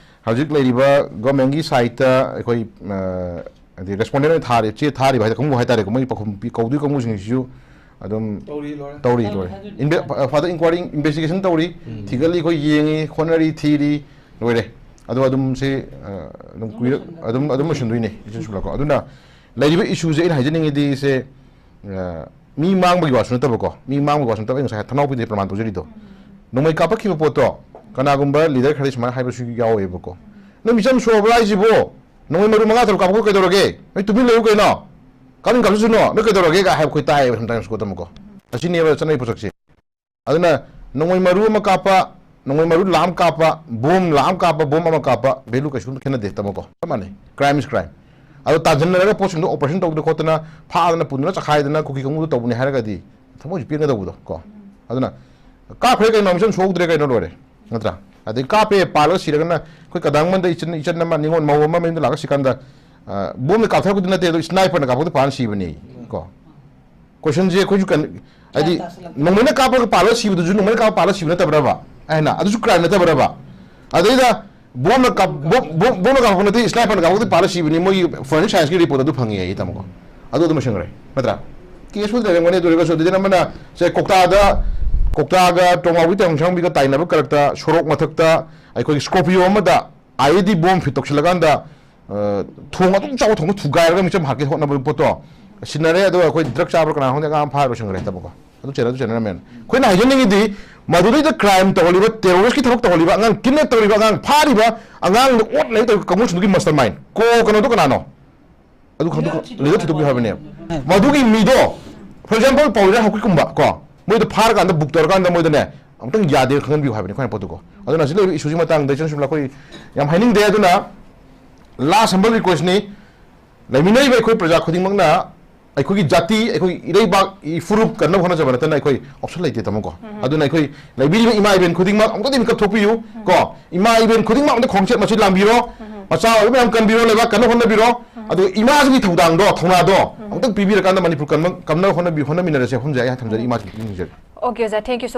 ꯍꯧꯖꯤꯛ ꯂꯩꯔꯤꯕ ꯒꯣꯔꯃꯦꯟꯒꯤ ꯁꯥꯏꯠꯇ ꯑꯩꯈꯣꯏ, ꯑ, ꯍꯥꯏꯗꯤ ꯔꯦꯁꯄꯣꯟꯗꯦꯟ ꯑꯣꯏꯅ ꯊꯥꯔꯦ, ꯆꯦ ꯊꯥꯔꯤꯕ ꯍꯥꯏꯗꯤ ꯀꯥꯡꯕꯨ ꯍꯥꯏꯇꯥꯔꯦꯀꯣ, ꯃꯣꯏ ꯄꯥꯎꯈꯨꯝ ꯄꯤ-, ꯀꯧꯗꯣꯏ ꯀꯥꯡꯕꯨꯁꯤꯡꯁꯤꯁꯨ ꯑꯗꯨꯝ ꯇꯧꯔꯤ, ꯂꯣꯏꯔꯦ꯫ ꯇꯧꯔꯤ, ꯇꯧꯔꯤ, ꯂꯣꯏꯔꯦ꯫ ꯍꯥꯏꯗꯣꯏꯅꯦ꯫ ꯏꯟꯚꯦ-, ꯐ-, further inquiry, investigation ꯇꯧꯔꯤ, ꯎꯝ꯫ ꯊꯤꯒꯠꯂꯤ, ꯑꯩꯈꯣꯏ ꯌꯦꯡꯉꯤ, ꯍꯣꯠꯅꯔꯤ, ꯊꯤꯔꯤ, ꯂꯣꯏꯔꯦ꯫ ꯑꯗꯣ ꯑꯗꯨꯝ ꯁꯤ, ꯑ, ꯑꯗꯨꯝ ꯑꯗꯨꯝ ꯀꯨꯏꯔ-, ꯂꯣꯏꯁꯤꯟꯒꯅꯤ꯫ ꯑꯗꯨꯝ, ꯑꯗꯨꯝ ꯂꯣꯏꯁꯤꯟꯗꯣꯏꯅꯦ, ꯏꯆꯤꯟ ꯁꯨꯝꯂꯀꯣ꯫ ꯑꯗꯨꯅ ꯂꯩꯔꯤꯕ ꯏꯁꯨꯁꯦ ꯑꯩꯅ ꯍꯥꯏꯖꯅꯤꯡꯉꯤꯗꯤ ꯁꯦ, ꯑ, ꯃꯤ ꯃꯥꯡꯕꯒꯤ ꯋꯥꯁꯨ ꯅꯠꯇꯕꯀꯣ, ꯃꯤ ꯃꯥꯡꯕꯒꯤ ꯋꯥꯁꯨ ꯅꯠꯇꯕ, ꯑꯩ ꯉꯁꯥꯏ ꯊꯅꯥꯎꯄꯤꯗ ꯄ꯭ꯔꯃꯥꯟ ꯇꯧꯖꯔꯤꯗꯣ꯫ ꯎꯝ꯫ ꯅꯣꯡꯃꯩ ꯀꯥꯞꯄꯛꯈꯤꯕ ꯄꯣꯠꯇꯣ, ꯀꯅꯥꯒꯨꯝꯕ ꯂꯤꯗꯔ ꯈꯔꯗꯤ ꯁꯨꯃꯥꯏꯅ ꯍꯥꯏꯕꯁꯨ ꯌꯥꯎꯋꯦꯕꯀꯣ꯫ ꯎꯝ꯫ "ꯅꯣꯏ ꯃꯤꯆꯝ ꯁꯣꯛꯑꯕ꯭ꯔꯥ ꯍꯥꯏꯁꯤꯕꯣ? ꯅꯣꯡꯃꯩ ꯃꯔꯨ ꯃꯉꯥ ꯇꯔꯨꯛ ꯀꯥꯞꯄꯛꯄ ꯀꯩꯗꯧꯔꯒꯦ? ꯅꯣꯏ ꯇꯨꯃꯤꯟ ꯂꯩꯌꯨ ꯀꯩꯅꯣ? ꯀꯥꯞꯅꯤꯡ ꯀꯥꯞꯆꯁꯅꯨ, ꯅꯣꯏ ꯀꯩꯗꯧꯔꯒꯦ?" ꯀꯥꯏ ꯍꯥꯏꯕ ꯑꯩꯈꯣꯏ ꯇꯥꯏꯌꯦꯕ sometimes ꯀꯣ, ꯇꯥꯃꯣꯀꯣ꯫ ꯑꯁꯤꯅꯦꯕ ꯆꯠꯅꯔꯤ ꯄꯣꯠꯁꯛꯁꯦ꯫ ꯑꯗꯨꯅ ꯅꯣꯡꯃꯩ ꯃꯔꯨ ꯑꯃ ꯀꯥꯞꯄ, ꯅꯣꯡꯃꯩ ꯃꯔꯨ ꯂꯥꯛ ꯑꯃ ꯀꯥꯞꯄ, ꯕꯣꯝ ꯂꯥꯛ ꯑꯃ ꯀꯥꯞꯄ, ꯕꯣꯝ ꯑꯃ ꯀꯥꯞꯄ, value ꯀꯩꯁꯨ ꯈꯦꯠꯅꯗꯦ, ꯇꯥꯃꯣꯀꯣ꯫ ꯆꯞ ꯃꯥꯟꯅꯩ꯫ Crime is crime꯫ ꯑꯗꯣ ꯇꯥꯟꯁꯤꯟꯅꯔꯒ ꯄꯣꯠꯁꯤꯡꯗꯣ operation ꯇꯧꯗꯅ ꯈꯣꯠꯇꯅ, ꯐꯥꯗꯅ ꯄꯨꯗꯅ ꯆꯈꯥꯏꯗꯅ ꯀꯨꯀꯤ ꯀꯥꯡꯕꯨꯗꯣ ꯇꯧꯕꯅꯤ ꯍꯥꯏꯔꯒꯗꯤ ꯊꯃꯣꯏꯁꯨ ꯄꯦꯟꯒꯗꯧꯕꯗꯣ ꯀꯣ꯫ ꯑꯗꯨꯅ ꯀꯥꯞꯈ꯭ꯔꯦ ꯀꯩꯅꯣ, ꯃꯤꯆꯝ ꯁꯣꯛꯍꯧꯗ꯭ꯔꯦ ꯀꯩꯅꯣ, ꯂꯣꯏꯔꯦ, ꯅꯠꯇ꯭ꯔꯥ? ꯑꯗꯩ ꯀꯥꯞꯄꯦ, ꯄꯥꯜꯂꯒ ꯁꯤꯔꯒꯅ ꯑꯩꯈꯣꯏ ꯀꯗꯥ ꯑꯃꯗ ꯏꯆꯟ, ꯏꯆꯟ ꯑꯃ, ꯅꯤꯉꯣꯜ ꯃꯧ ꯑꯃ ꯃꯌꯨꯝꯗ ꯂꯥꯛꯑꯒ ꯁꯤꯀꯥꯟꯗ, ꯑ, ꯕꯣꯝꯅ ꯀꯥꯞꯊꯔꯛꯄꯗꯤ ꯅꯠꯇꯦ, ꯑꯗꯣ sniperꯅ ꯀꯥꯞꯄꯗ ꯄꯥꯜꯂ ꯁꯤꯕꯅꯤ ꯀꯣ꯫ Questionꯁꯦ ꯑꯩꯈꯣꯏꯁꯨ ꯀꯟ-, ꯍꯥꯏꯗꯤ ꯒ꯭ꯌꯥꯟ ꯇꯥꯁꯤꯜꯂꯛꯇ꯭ꯔꯦ꯫ ꯅꯣꯡꯃꯩꯅ ꯀꯥꯞꯄꯒ ꯄꯥꯜꯂꯒ ꯁꯤꯕꯗꯨꯁꯨ ꯅꯣꯡꯃꯩꯅ ꯀꯥꯞꯄ ꯄꯥꯜꯂꯒ ꯁꯤꯕ ꯅꯠꯇꯕ꯭ꯔꯕ? ꯍꯥꯏꯅ, ꯑꯗꯨꯁꯨ crime ꯅꯠꯇꯕ꯭ꯔꯕ? ꯑꯗꯩꯗ ꯕꯣꯝꯅ ꯀꯥꯞ-, ꯕꯣꯝ-, ꯕꯣꯝ-, ꯕꯣꯝꯅ ꯀꯥꯞꯄ ꯅꯠꯇꯦ, sniperꯅ ꯀꯥꯞꯄꯗꯤ ꯄꯥꯜꯂꯒ ꯁꯤꯕꯅꯤ, ꯃꯣꯏꯒꯤ forensic scienceꯀꯤ reportꯇ ꯑꯗꯨ ꯐꯪꯉꯦ ꯑꯩ, ꯇꯥꯃꯣꯀꯣ꯫ ꯑꯗꯨ ꯑꯗꯨꯝ ꯂꯣꯏꯁꯟꯈ꯭ꯔꯦ, ꯅꯠꯇ꯭ꯔꯥ? Caseꯐꯨꯗꯤ ꯂꯩꯔꯝꯒꯅꯤ, ꯑꯗꯨ ꯑꯣꯏꯔꯒꯁꯨ ꯑꯗꯨꯗꯤ ꯑꯃꯅ ꯁꯦ ꯀꯧꯇꯥꯗ, ꯀꯧꯇꯥꯒ ꯇꯣꯡꯉꯥꯎꯕꯤ ꯇꯥꯏꯕꯪꯁꯥꯡꯕꯤꯒ ꯇꯥꯏꯅꯕ ꯀꯔꯛꯇ ꯁꯣꯔꯣꯛ ꯃꯊꯛꯇ ꯑꯩꯈꯣꯏꯒꯤ Scorpio ꯑꯃꯗ IED ꯕꯣꯝ fit ꯇꯧꯁꯤꯜꯂꯀꯥꯟꯗ, ꯑ, ꯊꯣꯡ ꯑꯗꯨꯝ ꯆꯥꯎꯕ ꯊꯣꯡꯗꯣ ꯊꯨꯒꯥꯏꯔꯒ ꯃꯤꯆꯝ ꯍꯥꯠꯀꯦ ꯍꯣꯠꯅꯕ ꯄꯣꯠꯇꯣ ꯁꯤꯟꯅꯔꯦ꯫ ꯑꯗꯨꯒ ꯑꯩꯈꯣꯏ drug ꯆꯥꯕ꯭ꯔꯥ ꯀꯅꯥ ꯈꯪꯗꯦ, ꯑꯉꯥꯡ ꯑꯃ ꯐꯥꯔ ꯂꯣꯏꯁꯟꯈ꯭ꯔꯦ, ꯇꯥꯃꯣꯀꯣ꯫ ꯑꯗꯨ ꯆꯦꯟꯅ-, ꯑꯗꯨ ꯆꯦꯟꯅꯔꯝꯃꯦꯅ꯫ ꯑꯩꯈꯣꯏꯅ ꯍꯥꯏꯖꯅꯤꯡꯉꯤꯗꯤ ꯃꯗꯨꯗꯩꯗ crime ꯇꯧꯍꯜꯂꯤꯕ, terroristꯀꯤ ꯊꯕꯛ ꯇꯧꯍꯜꯂꯤꯕ, ꯑꯉꯥꯡ kidnap ꯇꯧꯔꯤꯕ, ꯑꯉꯥꯡ ꯐꯥꯔꯤꯕ, ꯑꯉꯥꯡꯗ ꯑꯣꯠꯅꯩ ꯇꯧꯔꯤꯕ ꯀꯥꯡꯕꯨꯁꯤꯡꯗꯨꯒꯤ mastermind ꯀꯣ ꯀꯩꯅꯣꯗꯣ ꯀꯅꯥꯅꯣ? ꯑꯗꯨ ꯈꯪꯗꯣꯛ-, leader ꯊꯤꯗꯣꯛꯄ leader ꯊꯤꯗꯣꯛꯄꯤꯌꯨ ꯍꯥꯏꯕꯅꯦꯕ꯫ ꯃꯗꯨꯒꯤ ꯃꯤꯗꯣ, for example, ꯄꯥꯎꯔꯤꯔꯥ ꯍꯥꯎꯀꯤꯞꯀꯨꯝꯕ ꯀꯣ, ꯃꯣꯏꯗꯣ ꯐꯥꯔꯀꯥꯟꯗ book ꯇꯧꯔꯀꯥꯟꯗ ꯃꯣꯏꯗꯅꯦ ꯑꯃꯨꯛꯇꯪ ꯌꯥꯗꯦ ꯈꯪꯍꯟꯕꯤꯌꯨ ꯍꯥꯏꯕꯅꯤ ꯑꯩꯈꯣꯏꯅ ꯄꯣꯠꯇꯨꯀꯣ꯫ ꯑꯗꯨꯅ ꯍꯧꯖꯤꯛ ꯂꯩꯔꯤꯕ issueꯁꯤ ꯃꯇꯥꯡꯗ ꯏꯆꯟ ꯁꯨꯝ ꯑꯩꯈꯣꯏ ꯌꯥꯝ ꯍꯥꯏꯅꯤꯡꯗꯦ꯫ ꯑꯗꯨꯅ last humble requestꯅꯤ, ꯂꯩꯃꯤꯟꯅꯔꯤꯕ ꯑꯩꯈꯣꯏ ꯄ꯭ꯔꯖꯥ ꯈꯨꯗꯤꯡꯃꯛꯅ ꯑꯩꯈꯣꯏꯒꯤ ꯖꯥꯇꯤ, ꯑꯩꯈꯣꯏ ꯏꯔꯩꯕꯥꯛ, ꯏꯐꯨꯔꯨꯞ ꯀꯟꯅꯕ ꯍꯣꯠꯅꯖꯕ ꯅꯠꯇꯅ ꯑꯩꯈꯣꯏ option ꯂꯩꯇꯦ, ꯇꯥꯃꯣꯀꯣ꯫ ꯎꯝ꯫ ꯑꯗꯨꯅ ꯑꯩꯈꯣꯏ ꯂꯩꯕꯤꯔꯤꯕ ꯏꯃꯥ ꯏꯕꯦꯟ ꯈꯨꯗꯤꯡꯃꯛ ꯑꯃꯨꯛꯇꯗꯤ ꯃꯤꯀꯞ ꯊꯣꯛꯄꯤꯌꯨ, ꯎꯝ꯫ ꯀꯣ꯫ ꯏꯃꯥ ꯏꯕꯦꯟ ꯈꯨꯗꯤꯡꯃꯛ ꯑꯝꯇ ꯈꯣꯡꯆꯦꯠ ꯃꯆꯦꯠ ꯂꯥꯡꯕꯤꯔꯣ, ꯎꯝ꯫ ꯃꯆꯥ ꯑꯣꯏꯕ ꯃꯌꯥꯝ ꯀꯟꯕꯤꯔꯣ, ꯂꯩꯕꯥꯛ ꯀꯟꯅ ꯍꯣꯠꯅꯕꯤꯔꯣ꯫ ꯎꯝ꯫ ꯑꯗꯨꯒ ꯏꯃꯥꯁꯤꯒꯤ ꯊꯧꯗꯥꯡꯗꯣ, ꯊꯧꯅꯥꯗꯣ ꯎꯝ꯫ ꯑꯃꯨꯛꯇꯪ ꯄꯤꯕꯤꯔꯀꯥꯟꯗ ꯃꯅꯤꯄꯨꯔ ꯀꯟꯕ, ꯀꯟꯅꯕ ꯍꯣꯠꯅꯕꯤ-, ꯍꯣꯠꯅꯃꯤꯟꯅꯔꯁꯦ꯫ ꯋꯥꯐꯝꯁꯦ ꯑꯩ ꯊꯝꯖꯔꯤ, ꯎꯝ꯫ ꯏꯃꯥꯁꯤꯡ ꯈꯨꯗꯤꯡꯁꯤꯡꯁꯦ꯫ Okay, sir, thank you so